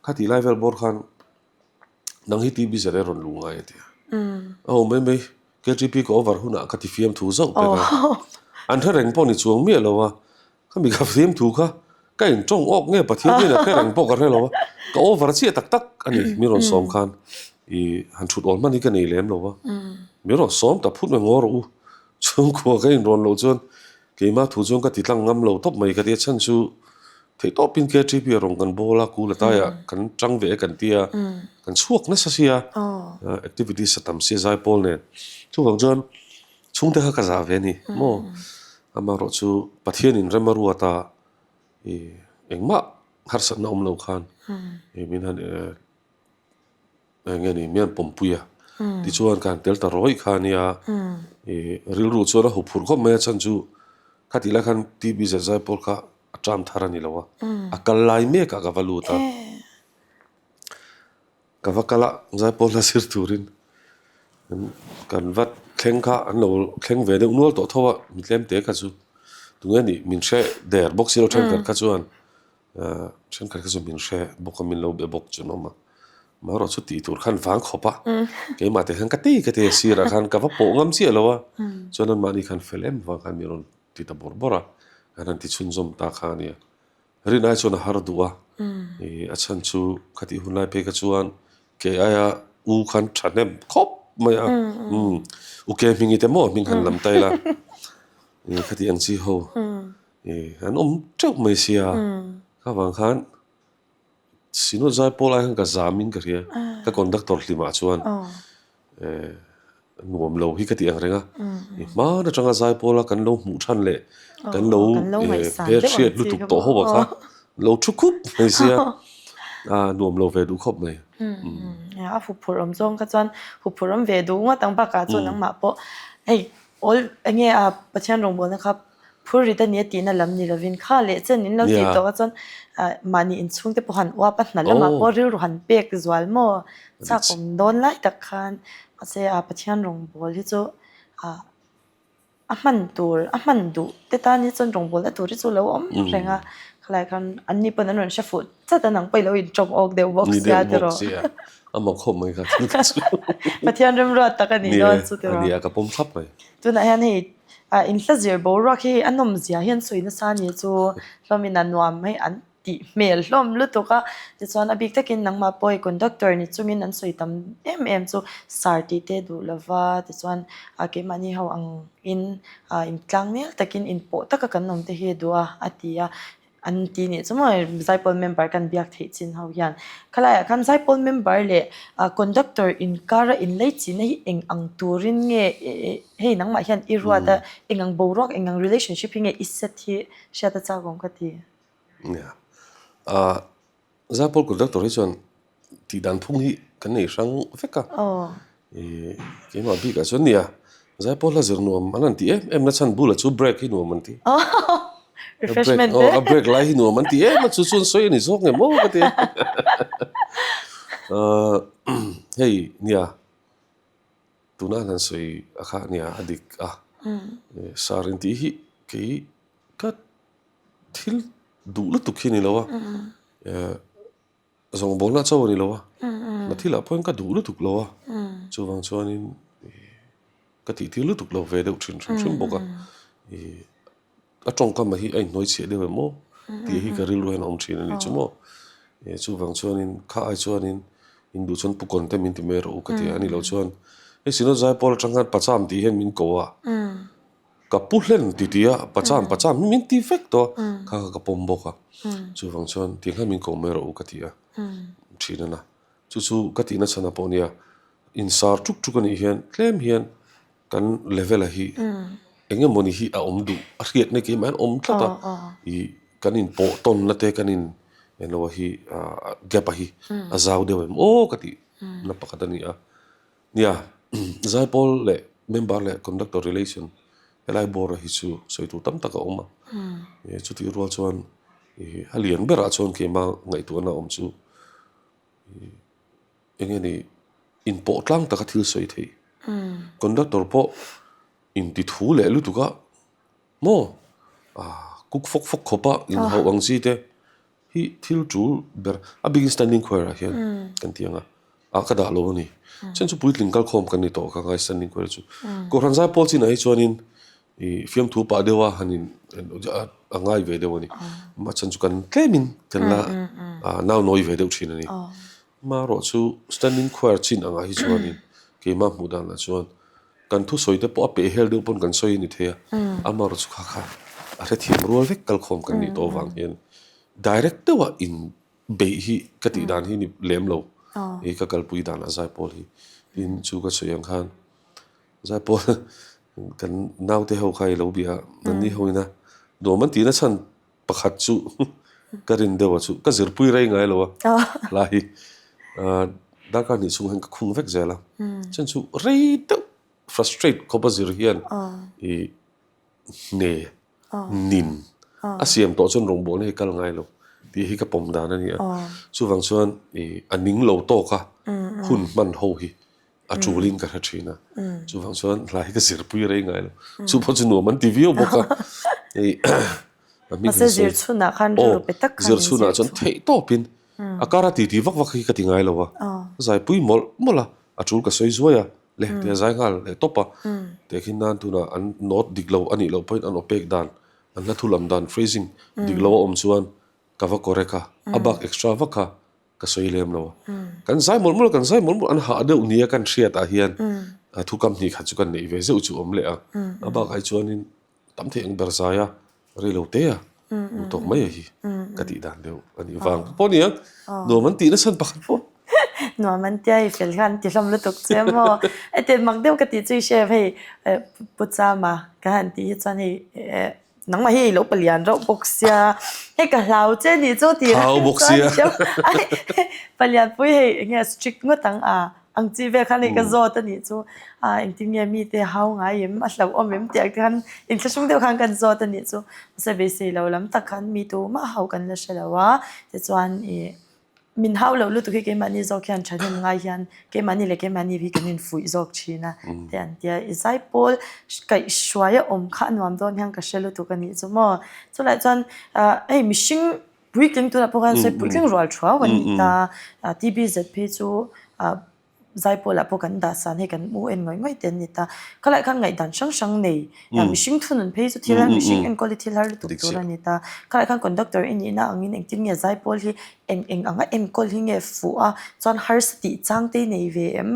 kha tih lai vel bawr khan nang hi TBZ a rawn luh ngai a ti a a awm mai mai KTP ka over hunah ka ti fiamthu zauh pek a an hre reng pawh ni chuang miah lo a khami ka fiamthu kha ka in tawng awk nge Pathian hian a hre reng pawh ka hre lo a ka over chiah tak tak a ni mi rawn sawm khan ih han thut awl hman hi ka nei lem lo a mi rawn sawm ta phut mai ngaw rawh u chhungkua ka inrawn loh chuan. Keimah thu chuan ka ti tlang ngam lo tawp mai ka ti a chhan chu theih tawpin KTP a rawn kan bawl a kul ataiah kan tang ve e kan ti a kan chhuak nasa sia activities a tam sia zaipawl nen chuvang chuan chhungte kha ka zah ve a ni maw amaherawh chu Pathianin rem a ruat a ih engmah harsatna awm lo khan ih min han Eng nge ni mian pawmpui a tichuan ka han tel ta rawih kha ania ih rilru chuan a huphurh khawp mai a chhan chu khatih lai khan TB zet zai pawl kha a term thar a ni lo a a kal lai mek ah ka va lut a ka va kal a zaipawl hla zir turin kan va thleng kha an lo thleng ve deuh nual tawh tho a mi tlem te kha chu tunge nih min hre der bawk si lo thenkhat kha chuan. Thenkhat kha chu min hre bawk a, min lo be bawk chu an awm a. Amaherawh chu tih tur khan vang khawp a, keimah te khan ka tei ka tei a sirah khan ka va pawh ngam chiah lo a, chuan anmahni khan fel em vang khan min rawn ti ta bawrh bawrh a, kan han ti chhunzawm ta kha a nia. Rin ai chuan a har duh a, ih a chhan chu khatih hun lai phei kha chuan kei aia u khan thahnem khawp mai a, umm u ke hming i te maw hming han lam ta ila, ih khatih ang chi ho. An awm teuh mai sia, kha vang khan Sinawt Zaipawl ai khan ka zam in ka hria, ka conductor hlimah chuan nuam lo hi ka ti ang reng a, i hman atanga Zaipawla kan lo hmuh than leh kan lo hmelhriat lutuk tawh ho ah kha lo thu khup mai sia, nuam lo ve duh khawp mai. A huphurh awm zawng kha chuan huphurh awm ve duh ngawt ang bakah chuan nangmah pawh hei awl enge a Pathian rawngbawlna kha Phur rit a nia tihna lam ni lovin kha leh chen in lo tih tawh a chuan mahni inchhungte pawh han uap a hna lamah pawh rilru han pek zual maw chak awm dawn lai tak khan mahse a Pathian rawngbâwl hi chu a hman tur a hman duh te tan hi chuan rawngbâwlna tur hi chu lo awm reng a khalai khan an ni pawn an rawn hre fuh chat a nang pawh i lo inṭawng awk deuh bawk sia tiraw a mak khawp mai kha thil kha chu Pathian remruat tak a nih dawn chu tiraw nia ka pawm thlap mai tunah hian hei Ah inhla zir boruak hi a nawm zia hian sawi nasa a ni chu hlawmin a nuam hei an tih hmel hlawm lutuk a tichuan a bik takin nangmah pawh hei conductor ni chungin an sawi tam em em chu sar tih te duh lova tichuan ah keimahni ho ang in ah intlang nel takin inpawh taka kan awm te hi a duh a a ti a. An ti nih chu maw Zaipawl member kan biak theih chin ho hian. Khalaiah khan Zaipawl member leh conductor inkara inleichina hi eng ang turin nge hei nangmah hian i ruat a, eng ang boruak, eng ang relationship hi nge i set hi hriat a chak awm ka ti. Nia. Zaipawl conductor hi chuan tih dan phung hi kan nei hrang vek a. Ih keimah bikah chuan nia Zaipawl hla zir nuam an han ti em em na chhan bulah chu break hi nuam an ti. Refreshment te. A break lai hi nuam an ti em a chu chuan sawi a ni zawk nge maw ka ti a. Hei nia tuna an han sawi a kha nia a dik a. Sar intih hi kei ka thil duh lutuk hi a ni lo a. Zawngbawlna chauh a ni lo a, na thilah pawhin ka duh lutuk lo a, chuvang chuanin ka tihtir lutuk lo ve deuh thin hrim hrim bawk a, ih a tawngkam hi a inhnuai chhiah deuh em aw tih hi ka rilru hian a awm thin a ni chu maw, chuvang chuanin kha ai chuanin in duh chuan pu kawn te min ti mai rawh u ka ti a, a nih loh chuan hei Sinawt Zaipawl atang khan Pacham tih hian min ko a. Ka pu hlen ti ti a, pacham pacham hi min ti vek tawh a, kha kha ka pawm bawk a, chuvang chuan ti khan min ko mai rawh u ka ti a, thin a na. Chu chu ka tihna chhan ah pawh nia, insar tuk tuk a nih hian tlem hian kan level a hi eng emawni hi a awm duh a hriatna keimah hian a awm tlat a, ih kan inpawh tawnna te kan in eng hi gap a hi a zau deuh em aw ka tih na pakhat a ni a. Nia, Zaipawl leh member leh conductor relation helai bawra hi chu sawi tur tam tak a awm a. Chutih rual chuan a lian berah chuan keimah ngaihtuahna awm chu eng nge ni inpawh tlang taka thil sawi theih. Conductor pawh inti thu leh lutuk a maw kuk fawk fawk khawp a inhauh ang chi te. Hi thil tul ber a bikin standing choir ah hian kan ti ang a, ah ka dah lo a ni. Chuan chu puitling kal khawm kan ni tawh ka ngai standing choir chu. Kohhran zai pawl chinah hi chuanin ih fiamthu pah deuh a han in a ngai ve deuh a ni. Amah chuan chu kan tlemin kan la nau nawi ve deuh thin a ni. Amaherawh chu standing choir chin angah hi chuanin keimah hmuh danah chuan kan thusawi te pawh a peh hel deuh pawn kan sawi a ni thei a, amaherawh chu kha kha. a hrethiam rual vek kalkhawm kan nih tawh avang hian direct deuha in beih hi ka tih dan hi ni lem lo i ka kalpui dan a zaipawl hi. Tin chu ka sawi ang khan zaipawl kan naute ho kha i lo bia a, nanni ho ina nuam an tihna chhan pakhat chu ka rin deuh a chu ka zirpui rei ngai lo a hla hi darkar hnih chhung hian ka khung vek zel a chuan chu rei deuh frustrate khawp a zir hian i hne nin a siam tawh chuan rawngbawlna hi kal ngai lo tih hi ka pawm dan a ni a chuvang chuan i a ning lo tawk a hun hman ho hi a tulin ka hre thin a, chuvang chuan hla hi ka zirpui rei ngai lo. Chu pawh chu nuam an ti viau bawk a. Hei a hming Mahse zir chhunah khan rilru pe tak khan zir chhunah chuan theih tawpin a kara titi vak vak hi ka ti ngai lo a, ka zaipui mawlh mawlh a, a tul ka sawi zuai a, le tia zai nghal leh tawp a. Tehkhin nan tunah an note dik lo a nih loh pawhin an aw pek dan, an hla thu lam dan phrasing dik lo a awm chuan ka va correct a, a bak extra vak kha Ka sawi lem lo a. Kan zai mawlh mawlh, kan zai mawlh mawlh, an hah deuh nia kan hriat ah hian thu kam hnih khat chu kan neih ve zeuh chu awm leh a. A bakah hi chuanin tam thei ang ber zai a, rei lo te a, duh tawk mai a hi ka tih dan deuh a nih vang pawh a ni ang. Nuam an tih nasa pakhat pawh. Nuam an tia i fel khan ti hlawm lutuk che maw. Heti mak deuh ka tih chu i hre hei Pu Chama ka han tih hi chuan hei Nangmah hi i lo palian rauh bawk sia, hei ka hlau che nih chu tih Hlau bawk sia. Palian pui hei eng nge strict ngawt ang a, ang chi vel khan hei ka zawt a nih chu, a engtin nge mite hau ngai em, a hlauhawm em tih ang te khan inthlahrung deuh khan kan zawt a nih chu. Mahse beisei lo lam tak khan mi tumah hau kan la hre lo a, tichuan ih Min hau loh lutuk hi keimahni zawk hian thahnem ngai hian keimahni leh keimahni hi kan infuih zawk thin a te an tia. I zaipawl kaih hruai a awm kha a nuam dawn hian ka hre lutuk a nih chu maw. Chulai chuan hei mihring puitling tunah pawh khan sawi puitling rual thuau a ni ta. TBZ phei chu Zaipawlah pawh kan dah san hei kan u en ngawih ngawih te an ni ta. Khalai khan ngaihdan hrang hrang nei mihring thunun phei chu thil har mihring enkawl hi thil har lutuk tur a ni ta. Khalai khan conductor i nihna angin engtin nge zaipawl hi eng eng anga enkawl hi nge fuh a chuan harsa tih chang te i nei ve em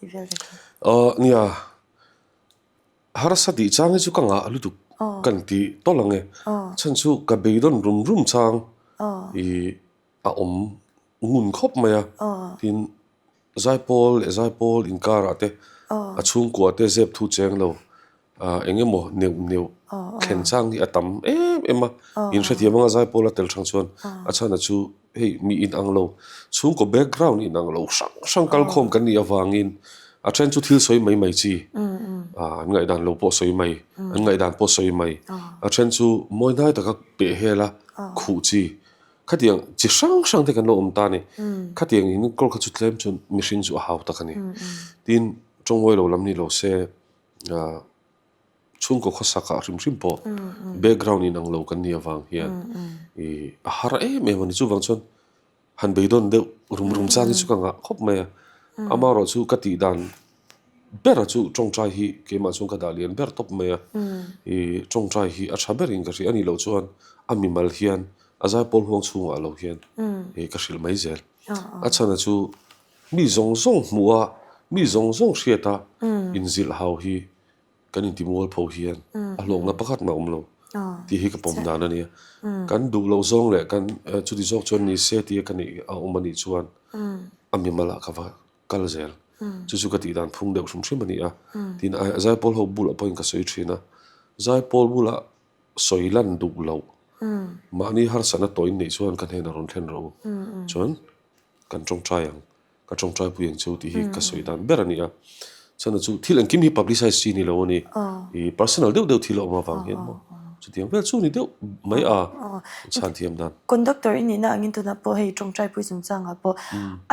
tih vel te kha. Aw nia harsa tih chang hi chu ka ngah lutuk kan ti tawlh ang e. Chhan chu ka beidawn rum rum chang i a awm ngun khawp mai a, tin zaipawl leh zaipawl inkarah te a chhungkua te zep thu cheng lo eng emaw neuh neuh thlen chang hi a tam em em a, in hrethiam anga zaipawl a tel hrang chuan a chhan a chu hei mi inang lo chhungkaw background inang lo hrang hrang kalkhawm kan nih avangin a then chu thil sawi mai mai chi an ngaihdan lo pawh sawi mai an ngaihdan pawh sawi mai a then chu mawi hnai taka peh hel a khuh chi. Khatiang chi hrang hrang te kan lo awm ta a ni. Khatiang in enkawl kha chu tlem chuan mihring chu a hau tak a ni. Tin, tawngawih lo lam ni lo se chhungkaw khawsak ah hrim hrim pawh background inang lo kan nih avang hian ih a har em em a ni. Chuvang chuan han beidawn deuh rum rum chang hi chu ka ngah khawp mai a. Amaherawh chu ka tih dan bera chu tawngtai hi keimah chuan ka dah lian ber tawp mai a. Ih tawngtai hi a tha berin ka hria a nih loh chuan a mimal hian a zaipawl huang chhungah lo hian ih ka hrilh mai zel. A chhana chu mi zawng zawng hmuh a, mi zawng zawng hriat a inzilh hau hi kan intimual pho hian a hlawkna pakhat mah a awm lo tih hi ka pawm dan a nia. Kan duh loh zawng leh kan chuti zawk chuan ni se tia ka nih a awm a nih chuan a mimalah ka va kal zel. Chu chu ka tih dan phung deuh hrim hrim a ni a. Tin, zaipawl ho bulah pawhin ka sawi thin a, zaipawl bulah sawi lan duh loh mahni harsatna tawhin neih chuan ka hnenah rawn thlen rawh u. Chuan kan tawngtai ang, ka tawngtai pui ang chu tih hi ka sawi dan ber a ni a. Chana chu thil engkim hi publicise chi ni lo a ni. I personal deuh deuh thil a awm avang hian maw chutiang vel chu ni deuh mai a chhan thiam dan. Conductor i nihna angin tunah pawh hei tawngtai pui chungchangah pawh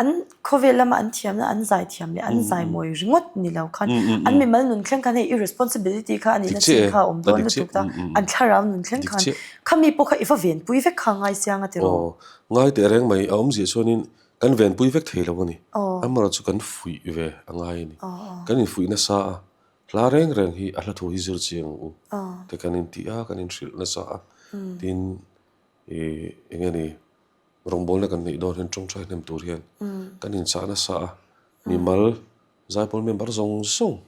an Khawvel lama an thiamna an zai thiam leh an zai mawi ringawt ni lo khan an mimal nun thleng khan hei i responsibility kha a nihna chin kha a awm dawn lutuk ta, an thlarau nun thleng khan khami pawh kha i va venpui vek kha ngai siang a ti rawh. Aw, ngai teh reng mai, a awmzia chuanin kan venpui vek thei lo a ni. Amaherawhchu chu kan fuih ve a ngai a ni. Kan infuih nasa a, hla reng reng hi a hla thu hi zir chiang ang u te kan inti a, kan inhrilh nasa a, tin ih eng nge ni. Rawngbawlna kan neih dawn hian tawngtai hnem tur hian kan inchah nasa a, mimal zaipawl member zawng zawng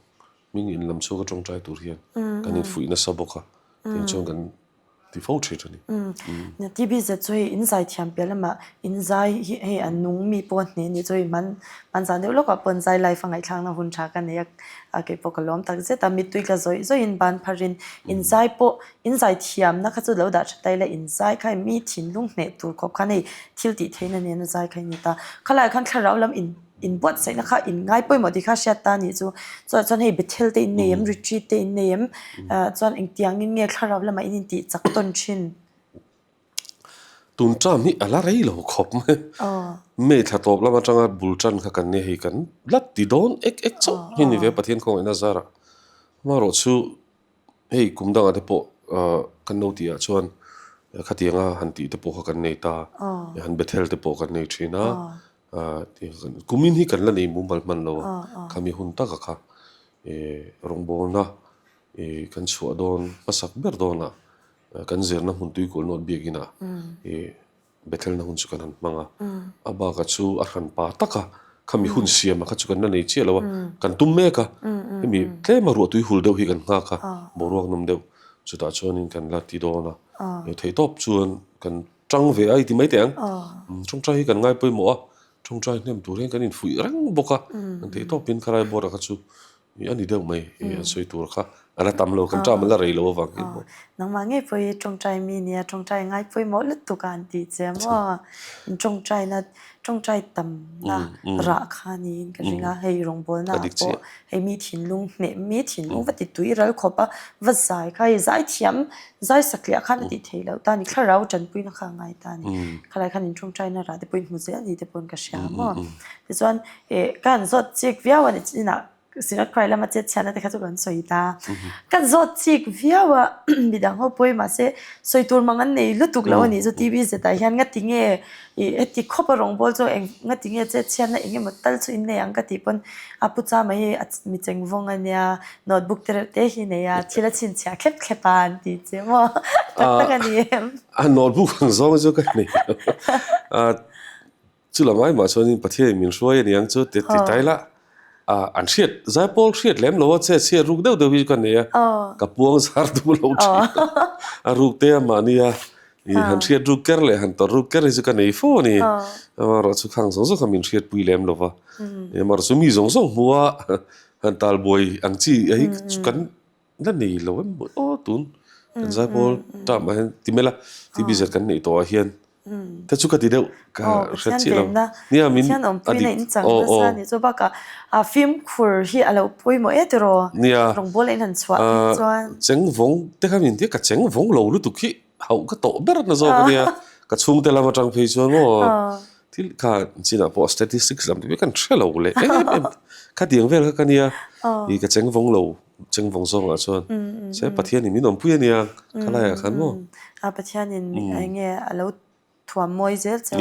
hming inlam chhuak a tawngtai tur hian kan infuih nasa bawk a, tiang chuan kan. ti fo thin a ni. TBZ chu hei in zai thiam piah lamah in zai hi hei a nung mi pawh a hneh nih chu hei hman hman zan deuh lawkah pawh an zai live a ngaihthlakna hun tha ka nei a, a kei pawh ka lawm tak zet a, mittui tla zawih zawih in ban pharin in zai pawh in zai thiamna kha chu lo dah tha ta ila in zai kha hei mi thinlung hneh tur khawp khan hei thil tih theihna nena zai kha in ni ta, khalaiah khan thlarau lam in In buatsaihna kha in ngai pawimawh tih kha hriat ta a nih chu. Chuan chuan hei Bethel te in nei em, retreat te in nei em, chuan engtiangin nge thlarau lamah in intih chak tawn thin? Tun term hi a la rei lo khawp mai. May thla tawp lam atanga bul tan kha kan nia hei kan la ti dawn ek ek chauh hi ni ve Pathian khawngaihna zarah. Amaherawh chu hei kum dangah te pawh kan lo tih ah chuan khatianga han tih te pawh kha kan nei ta, han Bethel te pawh kan nei thin a. Kumin hi kan la nei mumal hman lo a, khami hun taka kha rawngbawlna kan chhuah dawn hmasak ber dawnah kan zirna hmun tuikual nawt biakinah Bethelna hun chu kan han hmang a, a bakah chu a hran pa taka khami hun siama kha chu kan la nei chiah lo a, kan tum mek a, hemi tlema ruahtui hul deuh hi kan nghak a, boruak nawm deuh chutah chuanin kan la ti dawn a, theihtawp chuan kan Tang ve a i ti mai teh ang. Tawngtai hi kan ngai pawimawh a, tawngtai hnem tur hian kan infuih reng bawk a, kan theih tawpin khalai board ah kha chu a ni deuh mai an sawi tur kha a la tam lo, kan term a la rei lo avang hian maw. Nangmah ngei pawh hi tawngtai mi nia, tawngtai ngai pawimawh lutuk a an tih che a maw. In tawngtaina, tawngtai tamna rah kha niin ka ring a, hei rawngbawlna ah pawh hei mi thinlung hneh mi thinlung va ti tui ral khawp a, va zai kha hei zai thiam Zai sakliah khan a tih theih loh ta a ni, thlarau tanpuina kha a ngai ta a ni. Khalai khan inṭawngṭaina rah te pawhin hmu zel ni te pawhin ka hria maw. Tichuan eh ka han zawt chik viau a ni chinah Synod Choir lama chet chhiatna te kha chu kan sawi ta. Ka zawt chik viau a midang ho pawhin mahse sawi tur mang an nei lutuk lo a nih chu TV zetah hian ngati nge ih heti khawp a rawngbâwl chu eng ngati nge chet chhiatna eng emaw tal chu in nei ang ka tih pawn a pu chama hi a mi cheng vawng a nia. Notebook te reuh te hi nei a, thil a chhinchhiah thlep thlep a an ti che maw? Tak tak a ni em? A notebook ang zawng chu ka nei lo. Chu lam ai mah chuanin Pathianin min hruai a ni ang chu ti ti ta ila, an hriat, zaipawl hriat lem lo a che chhiat ruk deuh deuh hi chu ka nei a, ka puang zar duh lo thin a, a ruk te a mahni a, i han hriat ruk ker leh han tawrh ruk ker hi chu ka nei fo a ni. Amaherawh chu khang zawng zawng kha min hriatpui lem lo va, amaherawh chu mi zawng zawng hmu a, Han talbuai ang chi hi chu kan la nei lo em maw aw tun kan zaipawl term ah hian ti mai la TB zet kan neih tawh ah hian te chu ka ti deuh ka hre chiah lo nia min a dik aw aw chu bakah a fimkhur hi a lo pawimawh e tiraw nia rawngbâwl a inhan chhuah phei chuan chengvawng te kha min tia ka chengvawng lo lutuk hi hauh ka tawh ber na zawk ania ka chhungte lam atang phei chuan maw Thil kha chinah pawh statistics lam te pawh kan hre lo leh em em khatiang vel kha ka nia ih ka cheng vawng lo cheng vawng zawngah chuan se Pathianin min awmpui ania khalaiah khan maw. A Pathianin eng nge a lo thuam mawi zel cheu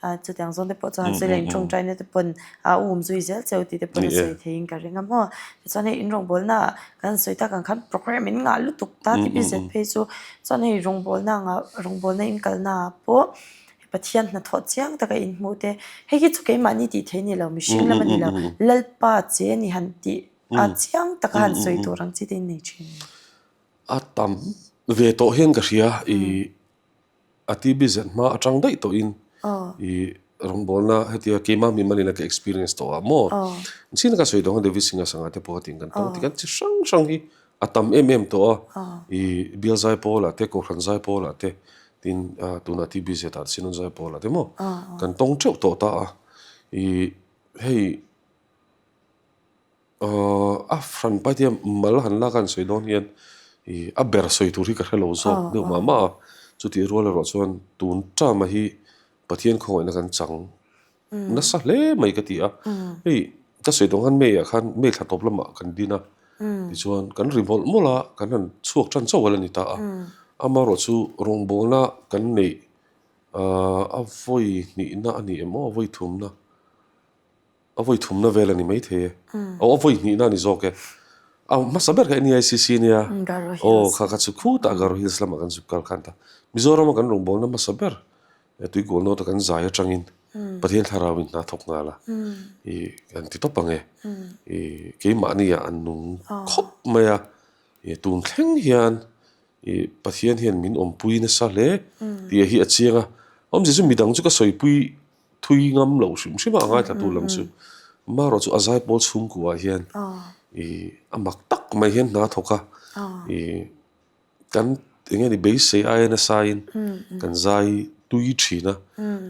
a chutiang zawng te pawh chuan sawi leh intawngtaina te pawn a um zui zel cheu tih te pawn a sawi theiin ka ring a maw. Tichuan hei inrawngbawlna ah kan sawi tak ang khan programme in ngah lutuk ta ti pi zet phei chu chuan hei rawngbawlna angah rawngbawlna inkalna ah pawh Pathian hnathawh chiang taka inhmuh te, hei hi chu keimahni tih theih ni lo, mihring lam a ni lo, Lalpa che ni han tih a chiang taka han sawi tur ang chi te in nei thin. A tam ve tawh hian ka hria, i a TB zet hma atang daih tawhin i rawngbawlna hetia keimah mi malin a ka experience tawh ah maw? Chin ka sawi tawh ang David Singh a sangha te pawh a tin kan tawng ti kan chi hrang hrang hi a tam em em tawh a, i bial zaipawl ah te, kohhran zaipawl ah te Tin, tunah TBZ ah Sinon Zaipawl ah te maw kan tawng teuh tawh ta a, i hei a hran pai te mal han lak a han sawi dawn hian i a ber sawi tur hi ka hre lo zawk deuh mah mah a, chutih rual erawh chuan tun term-a hi Pathian khawngaihna kan chang Nasa hle mai ka ti a, hei ka sawi tawh khan May ah khan May thla tawp lamah kan din a, tichuan kan ri mawlh mawlh a, kan han chhuak tan chauh a la ni ta a, amaherawh chu rawngbawlna kan neih a vawi hnihna a ni em aw, a vawi thumna, a vawi thumna vel a ni maithei e, aw a vawi hnihna a ni zawk e, a hmasa ber kha NEICC nia, aw kha kha chu khutah Garo Hills lamah kan zuk kal khan ta, Mizorama kan rawngbawlna hmasa ber. Tuikual nawta kan zai atangin Pathian thlarauin hna thawk nghal a, i kan ti tawp ang e. I keimahni ah an nung khawp mai a, i tun thleng hian. Ih Pathian hian min awmpui nasa hle tih hi a chiang a, awmzia chu midang chu ka sawipui thui ngam loh hrim hrim a, a ngaithla tu lam chu. Amaherawh chu a zaipawl chhungkuah hian ih a mak tak mai hian hna thawk a, ih kan eng nge ni beisei aia nasa in kan zai tui thin a,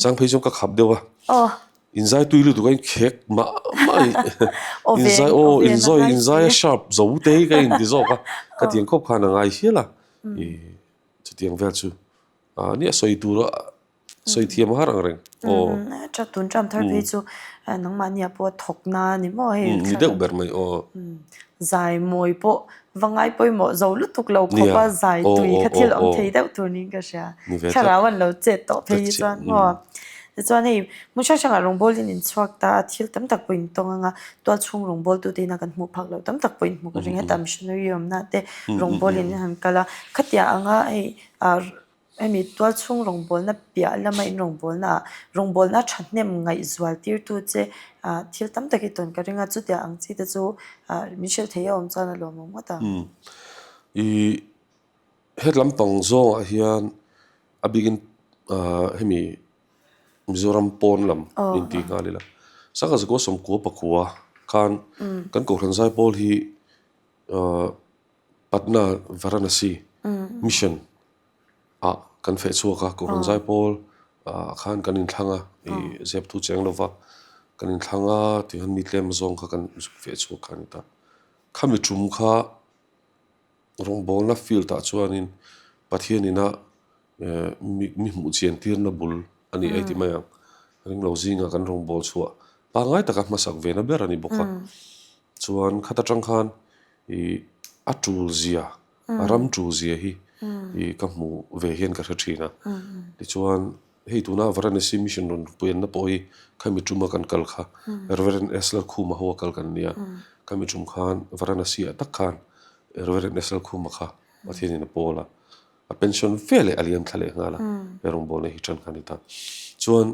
chang phei chuan ka khap deuh a. Inzai tui lutuk a inkhek mah mah a ni. Inzai aw inzai inzai a sharp zo te hi ka inti zawk a, ka tiang khawp khan a ngai hial a, ih chutiang vel chu ah nia sawi tur a sawi thiam har ang reng aw. Tha tun ṭam thar phei chu nangmahnia pawh a thawk na a ni maw hei. Ni deuh ber mai aw. Zai mawi pawh va ngai pawimawh zo lutuk lo khawp a zai tui kha thil awm thei deuh tur niin ka hria. Thlarau an lo chet tawh phei hi chuan maw. Tichuan hei hmun hrang hrangah rawngbawlin in chhuak ta a, thil tam tak pawh in tawng ang a, tualchhung rawngbawltute ina kan hmuh phak loh tam tak pawh in hmu ka ring. Heta missionary awmna te rawngbawlin in han kal a, khatiang anga hei ah Hemi tualchhung rawngbawlna piah lama in rawngbawlna ah rawngbawlna thahnem ngaihzual tirtu che ah thil tam tak i tawn ka ring a, chutiang ang chi te chu ah min hrilh thei a awm chuan a lawmawm ngawt ang. Umm. I het lampang zawngah hian a bikin ah hemi Mizoram pawn lam intih nghal ila Sangha Zakua Sawmkua Pakua khan kan Kohhran Zaipawl hi ah Patna Varanasi Mission ah kan feh chhuak a, Kohhran Zaipawl ah khan kan inthlang a, ih zep thu cheng lova kan inthlang a tih khan mi tlem zawng kha kan feh chhuak kha a ni ta. Khami tum kha rawngbawlna field ah chuanin Pathian ina mi hmuh chian tirna bul a ni ei ti mai ang. Ringlo zinga kan rawngbâwl chhuah pangngai taka hmasak vena ber a ni bawk a. Chuan khat aṭang khan ih a ṭul zia, a ram ṭul zia hi ih ka hmu ve hian ka hre ṭhin a. Tichuan hei tuna Varanasi Mission rawn puianna pawh hi khami ṭuma kan kal kha Reverend S Lalkhuma ho a kal kan nia. Khami ṭum khan Varanasi ah tak khan Reverend S Lalkhuma kha Pathianin a pawl a. A pension ve leh a liam thla leh nghal a, he rawngbawlna hi ṭan kha a ni ta. Chuan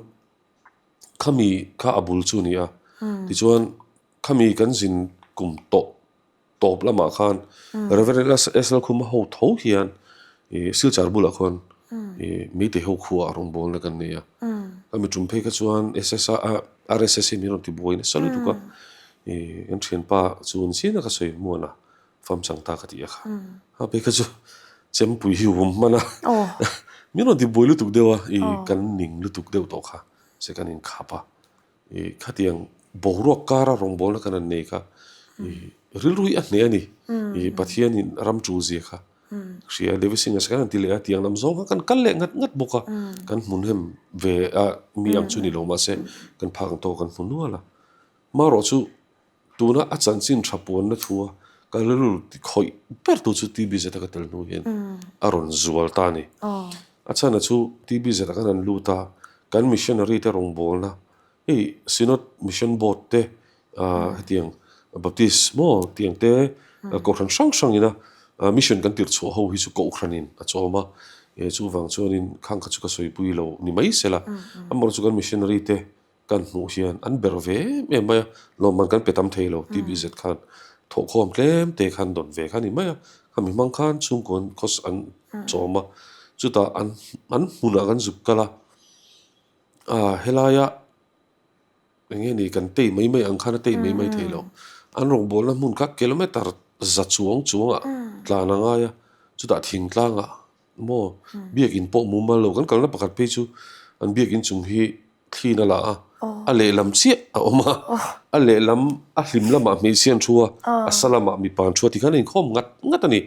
khami kha a bul chu a ni a, tichuan khami kan zin kum tawh tawp lamah khan Reverend S L Khuma ho tho hian ih Silchar bulah khuan ih Meitei ho khuaah rawngbawlna kan nei a. Khami tum phei kha chuan S S a RSS hi min rawn ti buai nasa lutuk a, ih kan thianpa chu ni chian a ka sawi muan a. Fam chang ta ka ti a kha. Ha phei kha chu chempui hi hum hman a. Min rawn ti buai lutuk deuh a, i kan ning lutuk deuh tawh kha se kan inkhap a. I khatiang boruak kara rawngbawlna kan han nei kha i rilru hi a hneh a ni. I Pathianin ram tul zia kha hria David Singer se kan han ti leh a, tiang lam zawng kha kan kal leh ngat ngat bawk a. Kan hmun hem ve a mi ang chu ni lo mahse kan phak ang tawk kan hmu nual a. Marawh chu Tuna a chanchin tha puanna thua ka rilru ti khawih ber tu chu TBZ a ka tel hnu hian a rawn zual ta a ni. A chhana chu TBZ ah khan an lut a, kan missionary te rawngbawlna hei Synod Mission Board te hetiang Baptist maw tiang te kohhran hrang hrang ina mission kan tirh chhuah ho hi chu kohhranin a chawm a, chuvang chuanin khang kha chu ka sawipui lo ni mai sela, amaherawhchu kan missionary te Kan hmuh hian an ber ve em em mai a, lawmman kan pe tam thei lo TBZ khan thawhkhawm tlem te khan dawn ve kha a ni mai a, khami hmang khan chhungkaw an khaws an chawm a, chutah an an hmunah kan zuk kal a, ah helaia eng nge ni kan tei mai mai ang khan a tei mai mai thei lo, an rawngbawlna hmun kha kilometer za chuang chuangah tlan a ngai a, chutah thingtlangah maw biakin pawh mumal lo kan kalna pakhat phei chu an biakin chung hi Thliin a la a, a lehlam chiah a awm a, a lehlam a hlim lamah hmeichhia an thu a, a sa lamah mipa an thu a tikhan an inkhawm ngat ngat a ni.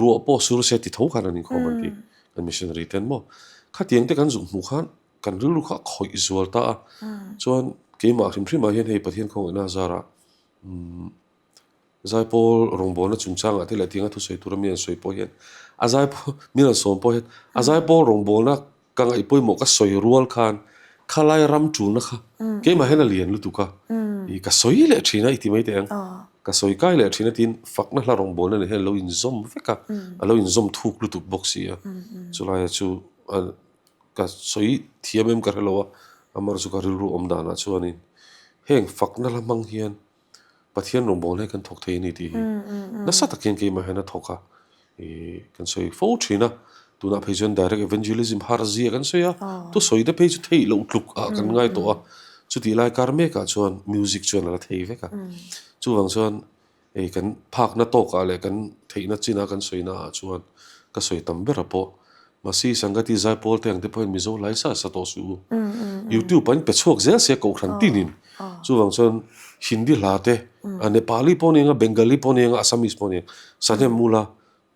Ruah pawh sur se ti tho khan an inkhawm an ti kan missionary ten maw. Khatiang te kan zuk hmuh khan kan rilru kha a khawih zual ta a, chuan keimah hrim hrimah hian hei Pathian khawngaihna zarah umm Zaipawl rawngbawlna chungchangah te leh tianga thusawi tura mi an sawi pawh hian a zaipawl mi an sawm pawh hian a zaipawl rawngbawlna ka ngaih pawimawh ka sawi rual khan khalai ram tulna kha keimah hian a lian lutuk a ih ka sawi leh thin a i ti mai teh ang ka sawi kai leh thin a tiin fakna hla rawngbawlna nen hian a lo inzawm vek a a lo inzawm thuk lutuk bawk si a chulaia chu ka sawi thiam em ka hre lo a amaherawhchu ka rilru awm danah chuanin heng fakna hla hmang hian Pathian rawngbawlna hi kan thawk thei a ni tih hi nasa tak hian keimah hian a thawk a. Ih kan sawi fo thin a, tunah phei chuan direct evangelism har zia kan sawi a, thusawi te phei chu theih loh tluk ah kan ngai tawh a, chutih lai kar mek ah chuan music chuan a la thei vek a, chuvang chuan hei kan phakna tawk ah leh kan theihna chin a kan sawi na ah chuan ka sawi tam ber a pawh Masi Sangati Zaipawl te ang te pawhin Mizo lai sa sa tawh suh u. YouTube ah in pe chhuak zel sia Kohhran tinin. Chuvang chuan Hindi hla te, Nepali pawh ni anga, Bengali pawh ni anga, Assamese pawh ni anga, sahnem mula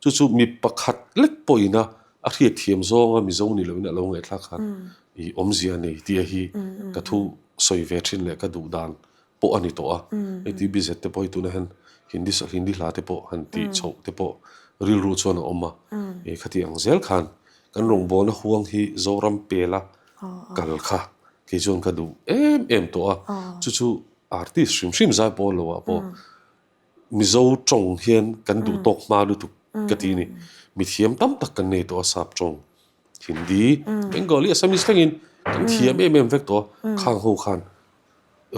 chu chu mi pakhat lek pawhin a a hriat thiam zawnga Mizo ni loin a lo ngaihthlak khan i awmzia a nei tih hi ka thu sawi ve thin leh ka duh dan pawh a ni tawh a, hei TBZ te pawh hi tunah hian Hindi Hindi hla te pawh han tih chhoh te pawh rilru chuan a awm a, eh khati ang zel khan kan rawngbawlna huang hi Zoram pela kal kha kei chuan ka duh em em tawh a, chu chu artist hrim hrim zai pawl lo ah pawh Mizo tawng hian kan duh tawk hma lutuk ka ti a ni, mithiam tam tak kan nei tawh a sap tawng. Hindi, Bengali, Assamese thlengin kan thiam em em vek tawh a, khang ho khan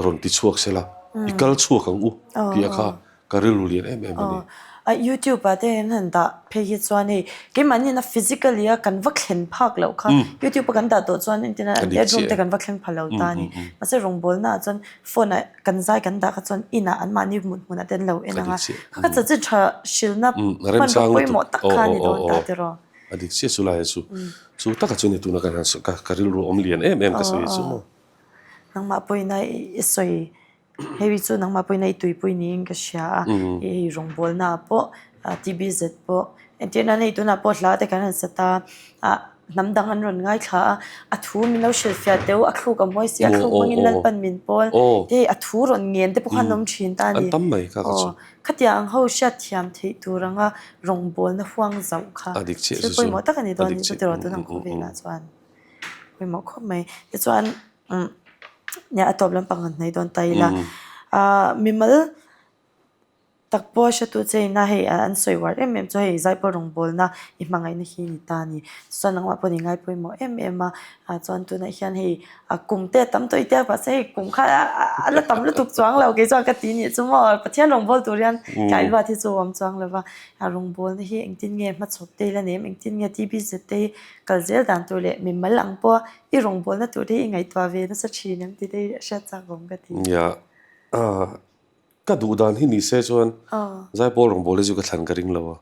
rawn ti chhuak se la, i kal chhuak ang u tih a kha ka rilru lian em em a ni. YouTube ah te hian han dah phei hi chuan hei keimahni a physically a kan va thlen phak loh kha YouTube a kan dah tawh chuan entirna bedroom te kan va thleng pha lo ta a ni. Mahse rawngbawlna ah chuan phone ah kan zai kan dah kha chuan inah anmahni hmun hmunah te an lo en ang a, kha kha chanchin tha hrilhna hmanraw pawimawh tak kha a ni dawn ta tiraw. A dik chiah chu lai chu chu taka chu ni tuna kan han ka ka rilru awm lian em em ka sawi chu maw. Nangmah pawina i sawi hei chu nangmah pawina i tuipui niin ka hria a hei rawngbawlna ah pawh TBZ pawh entir nan hei tunah pawh hla te kan han sa ta a hnam dang an rawn ngaithla a a thu min lo hrilhfiah teuh a thluk a mawi si a thluk hmangin Lalpan min pawl hei a thu rawn ngen te pawh khan an awm thin ta a ni. An tam mai kha ka chu. Khatiang ang ho hriat thiam theih tur anga rawngbawlna huang zauh kha thil pawimawh tak a ni dawn a ni chu tiraw tun ang khawvelah chuan pawimawh khawp mai. Tichuan nia a tawp lampang han hnaih dawn ta ila mimal tak pawh hretu che ina hei an sawi uar em em chu hei Zaipawl rawngbawlna i hmangaihna hi a ni ta a ni. Chuan nangmah pawh ni ngai pawimawh em em a chuan tunah hian hei A kum te a tam tawh i tia mahse hei kum kha a la tam lutuk chuang lo kei chuan ka ti nih chu maw Pathian rawngbâwl tur hian tlai luat hi chu a awm chuang lo va, a rawngbâwlna hi engtin nge hmachhawp te ila nem engtin nge TBZ te hi kal zel dan tur leh mimal ang pawha i rawngbâwlna tur te hi i ngaihtuah ve nasa thin em tih te hi hriat chak awm ka ti. Nia, Ka duh dan hi ni se chuan Zaipawl rawngbâwl hi chu ka thlan ka ring lo a.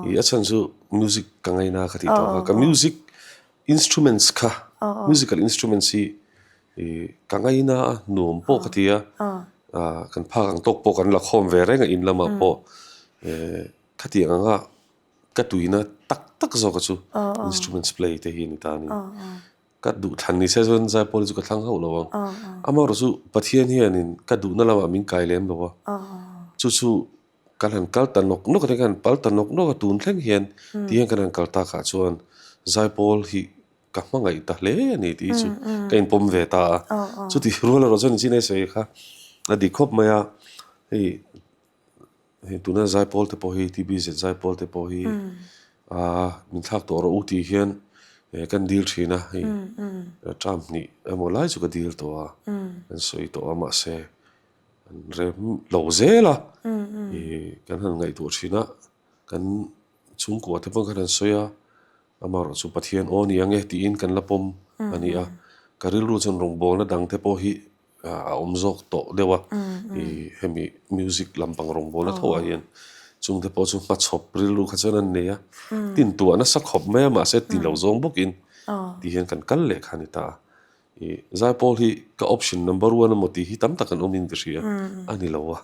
I a chhan chu music ka ngaina ka tih tawh kha. Ka music instruments kha, musical instruments hi ka ngaina a, nuam pawh ka ti a. Kan phak ang tawk pawh kan la khawm ve reng a in lamah pawh. Khatiang anga ka tuina tak tak zawk a chu instruments play te hi a ni ta a ni. Ka duh thlan ni se chuan Zaipawl hi chu ka thlang hauh lo ang. Amaherawh chu Pathian hianin ka duhna lamah min kai lem lo a. Chu chu kan han kal ta nawk nawk a, kan han pal ta nawk nawk a tun thleng hian ti hian kan han kal takah chuan Zaipawl hi ka hmangaih ta hle a ni tih hi chu ka inpawm ve ta a. Chutih rual erawh chuan inchhina i sawi kha a dik khawp mai a, hei Hei tuna Zaipawl te pawh hi TBZ Zaipawl te pawh hi aaa min thlak tawh rawh u tih hian kan dil thin a, hei term hnih emaw lai chu ka dil tawh a, kan sawi tawh a mahse an rem lo zel a, ih kan han ngaihtuah thin a, kan chhungkua te pawh kan han sawi a, amaherawh chu Pathian aw ni ang e tiin kan la pawm a ni a, ka rilru chuan rawngbawlna dang te pawh hi a awm zawk tawh deuh a, ih hemi music lampang rawngbawlna tho ah hian chungte pawh chu hmachhawp rilru kha chuan an nei a, tintuah nasa khawp mai a mahse ti lo zawng bawkin ti hian kan kal leh kha a ni ta a, ih Zaipawl hi ka option number one emaw tih hi tam tak an awmin ka hria a ni lo a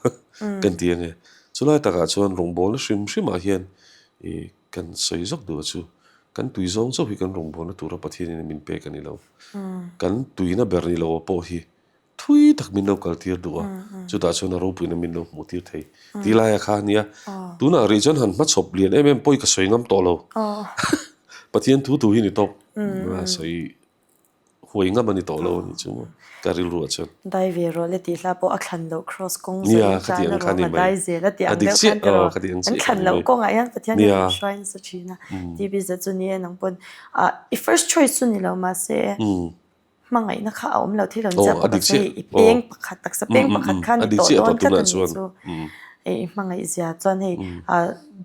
kan ti ange, chulai takah chuan rawngbawlna hrim hrimah hian ih kan sawi zawk duh a chu kan tui zawng chauh hi kan rawngbawlna tura Pathianin min pek a ni lo. Kan tuina ber ni lo pawh hi thui tak min lo kal tir duh a, chutah chuan a ropuina min lo hmuh tir thei tih laia kha a nia. Tunah rih chuan han hmachhawp lian em em pawi ka sawi ngam tawh lo. Pathian thu thu hi ni tawp sawi huai ngam a ni tawh lo a nih chu maw ka rilru ah chuan. Dai ve rawh le tih hla pawh a thlan loh cross kawng zawh in tlan a ruang a dai zel a tih ang deuh khan tiraw an thlan loh kawngah hian Pathian hian min hruai nasa thin a TB zet chu ni e nang pawn ah i first choice chu ni lo mahse hmangaihna kha a awm lo thei lo ni chiah pakhat chu hei i peng pakhat taksa peng pakhat kha ni tawh dawn tlat a nih chu. I hmangaih zia chuan hei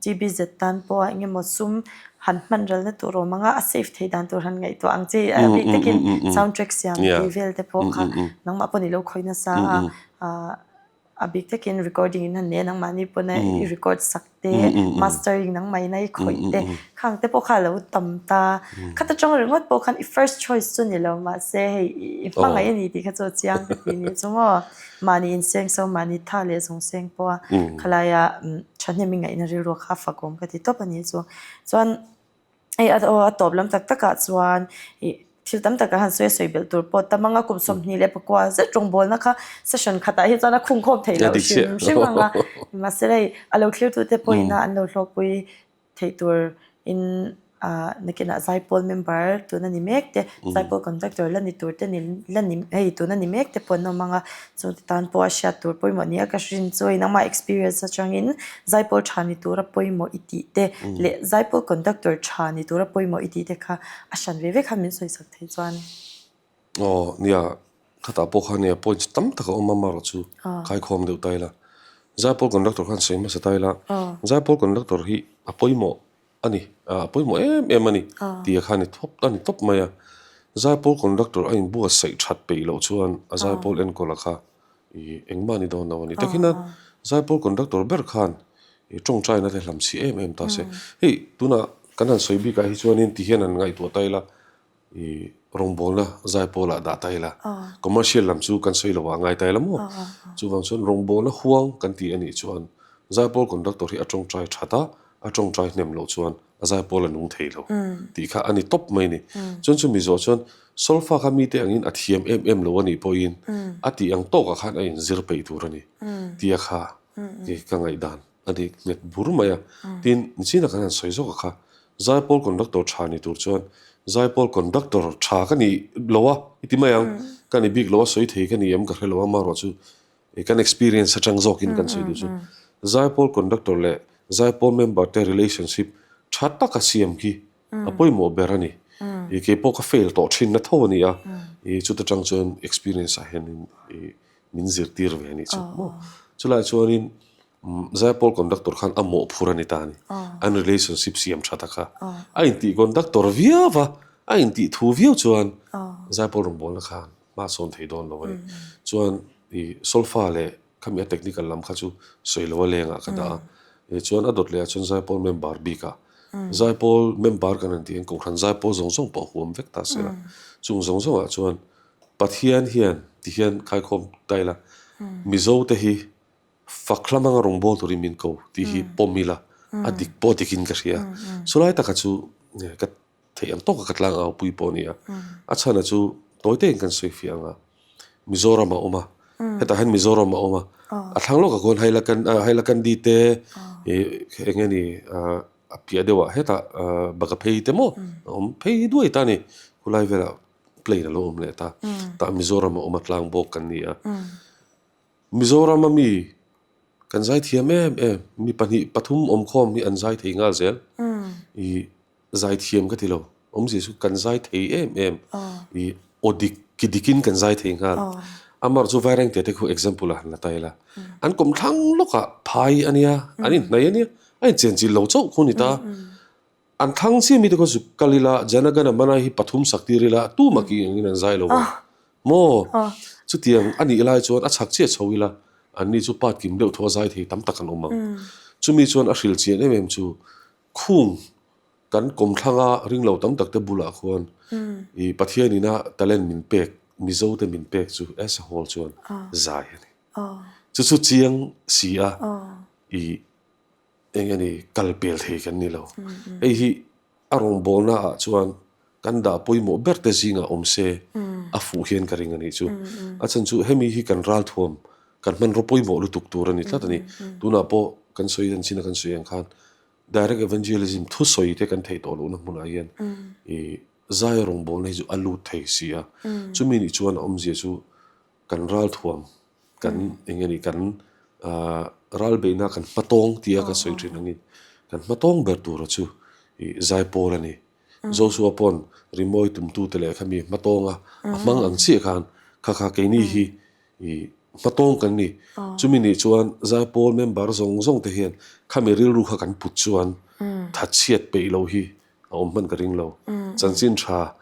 GBZ tan pawh a engemaw sum han hman ralna tur awm anga a save theih dan tur han ngaihtuah ang chi a bik takin sound track siam tih vel te pawh kha nangmah pawh ni lo khawih nasa a a bik takin recording in han nei a nangmahni pawn a i record sak te mastering nangmah in a i khawih te khang te pawh kha a lo tam ta khata tang ringawt pawh khan i first choice chu ni lo mahse hei i hmangaih a ni tih kha chu a chiang ka ti nih chu maw. Mahni inseng so, mahni tha leh zawng seng pawha khalaia thahnem i ngaihna rilru kha fakawm ka ti tawp a nih chu. Chuan hei a aw a tawp lam tak takah chuan ih thil tam taka han sawi a sawi belh tur pawh tam anga kum 29 zet rawngbawlna kha session khatah hi chuan a khungkhawm theih loh hrim hrim ang a. Mahse hei a lo thlirtute pawhin a an lo hlawkpui Theih tur in nakinah Zaipawl member tuna ni mek te, Zaipawl conductor la ni tur te ni la ni hei tuna ni mek te pawh an awm ang a, chungte tan pawh a hriat tur pawimawh nia ka hrin chu hei nangmah experience atangin Zaipawl tha ni tura pawimawh i tih te leh Zaipawl conductor tha ni tura pawimawh i tih te kha a hran ve vek khan min sawisak thei chuan. Aw nia, khatah pawh khan nia points tam tak a awm a amaherawh chu khaikhawm deuh ta ila. Zaipawl conductor khan sawi hmasa ta ila, Zaipawl conductor hi a pawimawh a ni, a pawimawh em em a ni tih a kha a ni thawp a ni tawp mai a. Zaipawl conductor a inbuatsaih that peih loh chuan a zaipawl enkawl a kha ih engmah a ni dawn lo a ni. Takin a Zaipawl conductor ber khan ih tawngtaina te hlam chhi em em ta se. Hei tunah kan han sawi bikah hi chuanin tihian han ngaihtuah ta ila. I rawngbawlna zaipawl ah dah ta ila, commercial lam chu kan sawi lo ah ngai ta ila maw? Chuvang chuan rawngbawlna huang kan tih a nih chuan zaipawl conductor hi a tawngtai that a, a tawngtai hnem loh chuan a zaipawl a nung thei lo tih kha a ni tawp mai a ni. Chuan chumi zawh chuan solfa kha mite angin a thiam em em lo a nih pawhin a tih ang tawkah khan a inzir peih tur a ni tia kha ka ngaihdan. A dik nghet bur mai a. Tin, nichinah kan han sawi zawk a kha, Zaipawl conductor tha ni tur chuan Zaipawl conductor tha ka ni lo a, i ti mai ang. Ka ni bik lo a, sawi thei ka ni em ka hre lo a, amaherawh chu kan experience atang zawkin kan sawi duh chu. Zaipawl conductor leh Zaipawl member te relationship tha taka siam khi a pawimawh ber a ni. I keipawh ka fail tawh thin na tho a ni a, i chuta tang chuan experience ah hianin i min zirtir ve a nih chu maw. Chulai chuanin Zaipawl conductor khan a mawhphur a ni ta a ni. An relationship siam tha ta kha. A intih conductor viau va, a intih thu viau chuan Zaipawl rawngbawlna khan hma sawn thei dawn lo a ni. Chuan i solfa leh khami a technical lam kha chu sawi lo a lengah ka dah a. Chuan a dawt leh ah chuan Zaipawl member bikah Zaipawl member kan han tih hian Kohhran Zaipawl zawng zawng pawh a huam vek ta se la. Chung zawng zawngah chuan Pathian hian tihian khaikhawm ta ila Mizote hi Fak hlam anga rawngbâwl turin min ko tih hi pawm ila, a dik pawh dikin ka hria. Chulai taka chu ka theih ang tawka ka tlang au pui pawh a ni a. A chhana chu tawi tein kan sawi fiah ang a, Mizoram a awm a, hetah hian Mizoram a awm a, a thlang lawkah khuan Hailakandi te eng nge ni a piah deuhah hetah Bagaphei te maw a awm phei duai ta a ni, khulai velah plane a lo awm leh ta, tah Mizoram a awm a tlang bawk kan ni a. Mizorama mi kan zai thiam em em, mi pahnih pathum awmkhawm hi an zai thei nghal zel. I zai thiam ka ti lo, awmzia chu kan zai thei em em, i aw dik ki dikin kan zai thei nghal. Amar chu Vairengte te khu example ah han la ta ila, an kawmthlang lawkah phai a nia, an inhnaih a nia, a inchenchilh lo chauh khu ni ta. An thlang chiah mite khaw zuk kal ila, Jana Gana Mana hi pathum sak tir ila, tumah ki engin an zai lo ang maw? Chutiang a nih lai chuan a chhak chiah chho ila, anni chu part kim deuh thaw a zai thei tam tak an awm ang. Chumi chuan a hrilh chian em em chu khung kan kawmthlanga ringlo tam tak te bulah khuan i Pathian ina talent min pek, Mizo te min pek chu as a whole chuan zai a ni. Chu chu chiang si a i Eng nge ni kal pel thei kan ni lo. Hei hi a rawngbawlna ah chuan kan dah pawimawh ber te zingah awm se a fuh hian ka ring a nih chu. A chhan chu hemi hi kan ralthuam kan hmanraw pawimawh lutuk tur a ni tlat a ni. Tunah pawh kan sawi dan chin a kan sawi ang khan direct evangelism thusawi te kan theih tawh lohna hmunah hian ih zaia rawngbawlna hi chu a lut thei si a. Chumi nih chuan a awmzia chu kan ralthuam kan eng nge ni kan ral beihna kan hmatawng tia ka sawi thin angin kan hmatawng ber tura chu ih zaipawl a ni. Joshua pawn rimawi tumtute leh khami hmatawnga a hmang ang chiah khan kha kha keini hi ih. Hmatawng kan ni. Chumi nih chuan Zaipawl member zawng zawng te hian khami rilru kha kan put chuan thatchhiat peih lo hi a awm hman ka ring lo. Chanchin tha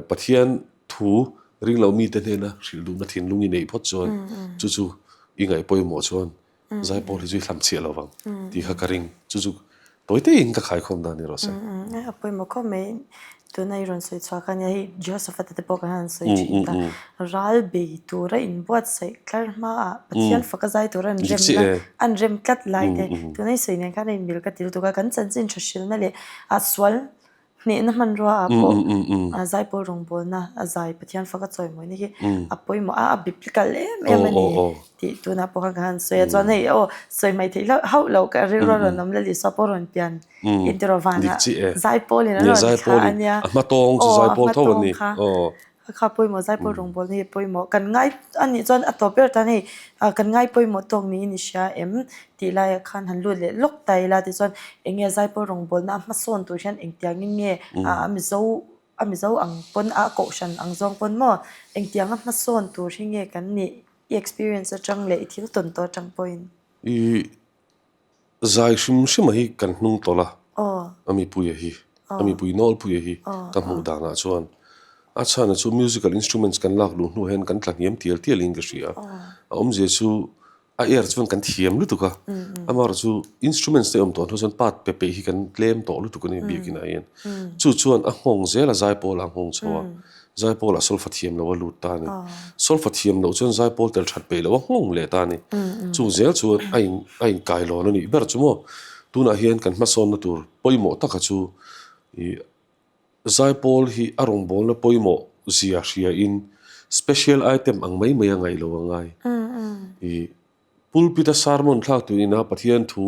Pathian thu ring lo mite hnena hrilh duhna thinlung i neih phawt chuan chu chu i ngaih pawimawh chuan Zaipawl hi chu i hlamchhiah lo vang tih kha ka ring. Chu chu tawi teiin ka khaikhawm dan ni rawh se. A pawimawh khawp mai. Tuna i rawn sawi chhuak a nia hei Jehoshaphat-a te pawh kan han sawi thin ta. Ral bei tura inbuatsaih tlar hmaah Pathian faka zai tura an remna an rem tlat lai te tuna i sawi nen khan a inmil ka ti lutuk a. Kan chanchin tha hrilna leh a sual Hnehna hmanrua ah pawh zaipawl rawngbawlna a zai Pathian faka chawimawina hi a pawimawh a, a biblical em em a ni tih tunah pawh khan ka han sawi a. Chuan hei aw sawi mai theih hlauh hauh loh ka rilru a rawn awm la Isua pawh rawn pian intiraw vanah zaipawlin a rawn thlah a nia. Aw a hmatawng kha. Kha pawimawh zaipawl rawngbawlna hi pawimawh kan ngai a nih chuan a tawp ber tan hei kan ngai pawimawh tawk niin i hria em tih laiah khan han lut leh lawk ta ila tichuan eng nge zaipawl rawngbawlna a hmasawn tur hian engtiangin nge a mizo a mizo ang pawn a kohhran ang zawng pawn maw engtianga hmasawn tur hi nge kan nih i experience atang leh i thil tawn tawh atang pawhin. I Zai hrim hrim a hi kan hnung tawlh a, a mipuia hi, a mipui nawlpuia hi ka hmuh danah chuan a chhana chu musical instruments kan lak luh hnu hian kan tla hniam tial tialin ka hria. A awmzia chu a air chuan kan thiam lutuk a, amaherawh chu instruments te awm tawh hnu chuan part pe peih hi kan tlem tawh lutuk a ni biakinah hian. Chu chuan a nghawng zel a zaipawl a nghawng chho a. Zaipawl ah solfa thiam lo a lut ta a ni. Solfa thiam loh chuan zaipawl tel that peih loh a nghawng leh ta a ni. Chung zel chuan a in a inkai lawn a nih ber chu maw. Tunah hian kan hmasawnna tur pawimawh taka chu ih zaipawl hi a rawngbawlna pawimawh zia hria in special item ang mai mai a ngaih lo a ngai. Ih Pulpit-a sermon thlak tuina Pathian thu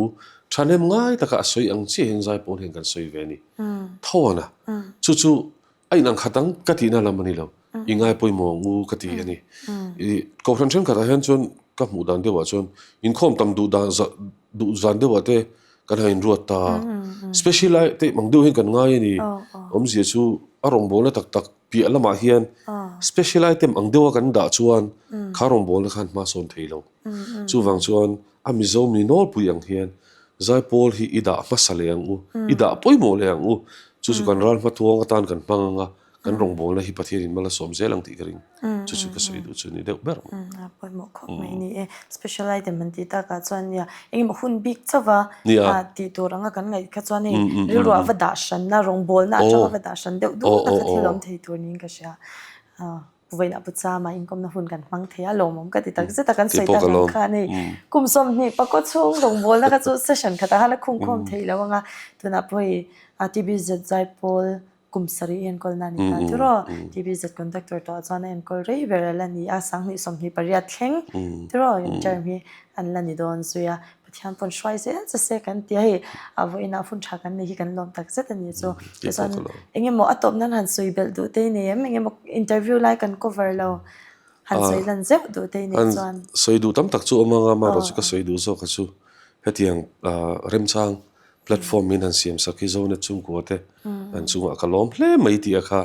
thahnem ngai taka a sawi ang chiah hian zaipawl hian kan sawi ve a ni. Thawn a, chu chu a inang khat ang ka tihna lam a ni lo, i ngai pawimawh ang u ka ti a ni. I kohhran thenkhatah hian chuan ka hmuh dan deuhah chuan inkhawm tam duh dan duh zan deuhah te kan han inruat ta a, special ai te mang deuh hian kan ngai a ni. Awmzia chu a rawngbawlna tak tak piah lamah hian special item ang deuha kan dah chuan kha rawngbawlna khan hma sawn thei lo. Chuvang chuan a Mizo mi nawlpui ang hian Zaipawl hi i dah hmasa leh ang u, i dah pawimawh leh ang u. Chu chu kan ral hmatuang atan kan hmang ang a, kan rawngbawlna hi Pathianin mal a sawm zel ang tih ka ring. Chu chu ka sawi duh chu ni deuh ber ang. A pawimawh khawp mai ni e. Special item an tih takah chuan nia engemaw hun bik chauh a tih tur anga kan ngaih kha chuan hei rilruah va dah hranna rawngbawlna atanga va dah hran deuh duh tak kha thil awm thei tur niin ka hria. Vawiinah Pu Chama inkawmna hun kan hmang thei a, lawmawm ka ti tak zet a, kan sawi tak ang khan hei kum 20 pakaw chhung rawngbawlna kha chu session khatah khan a khungkhawm thei lo ang a, tunah pawh hei TBZ Zaipawl kum sarih i enkawl na a ni ta tiraw? TBZ conductor tawh ah chuan a enkawl rei ber a la ni a, 2028 thleng tiraw in term hi an la ni dawn zui a, Pathian pawn hruai zel che se kan ti a, hei a vawiinah hun tha kan nei hi kan lawm tak zet a ni chu. Tichuan eng emaw a tawp nan han sawi belh duh te i nei em? Eng emaw interview lai kan cover lo han sawi lan zeuh duh te i nei chuan. Sawi duh tam tak chu awm ang a, amaherawhchu ka sawi duh zawk a chu hetiang remchang platform min han siam sak hi Zonet chhungkua te an chungah ka lawm hle mai tih a kha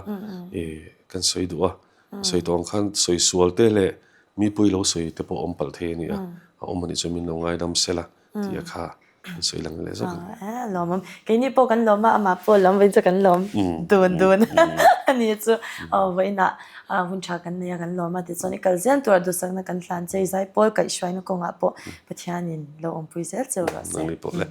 kan sawi duh a, sawi tawh ang khan sawi sual te leh mipui lo sawi te pawh awm palh thei a ni a, a awm a nih chuan min lo ngaidam sela tih a kha kan sawi lang leh zawk a ni. A lawmawm. Keini pawh kan lawm a, amah pawh lawm vawiin chu kan lawm dun dun a ni chu. Aw vawiinah hun tha kan nei a kan lawm a tichuan i kal zel turah duhsakna kan hlan che i zaipawl kaihhruaina kawngah pawh Pathianin lo awmpui zel cheu rawh se. Nangni pawh le.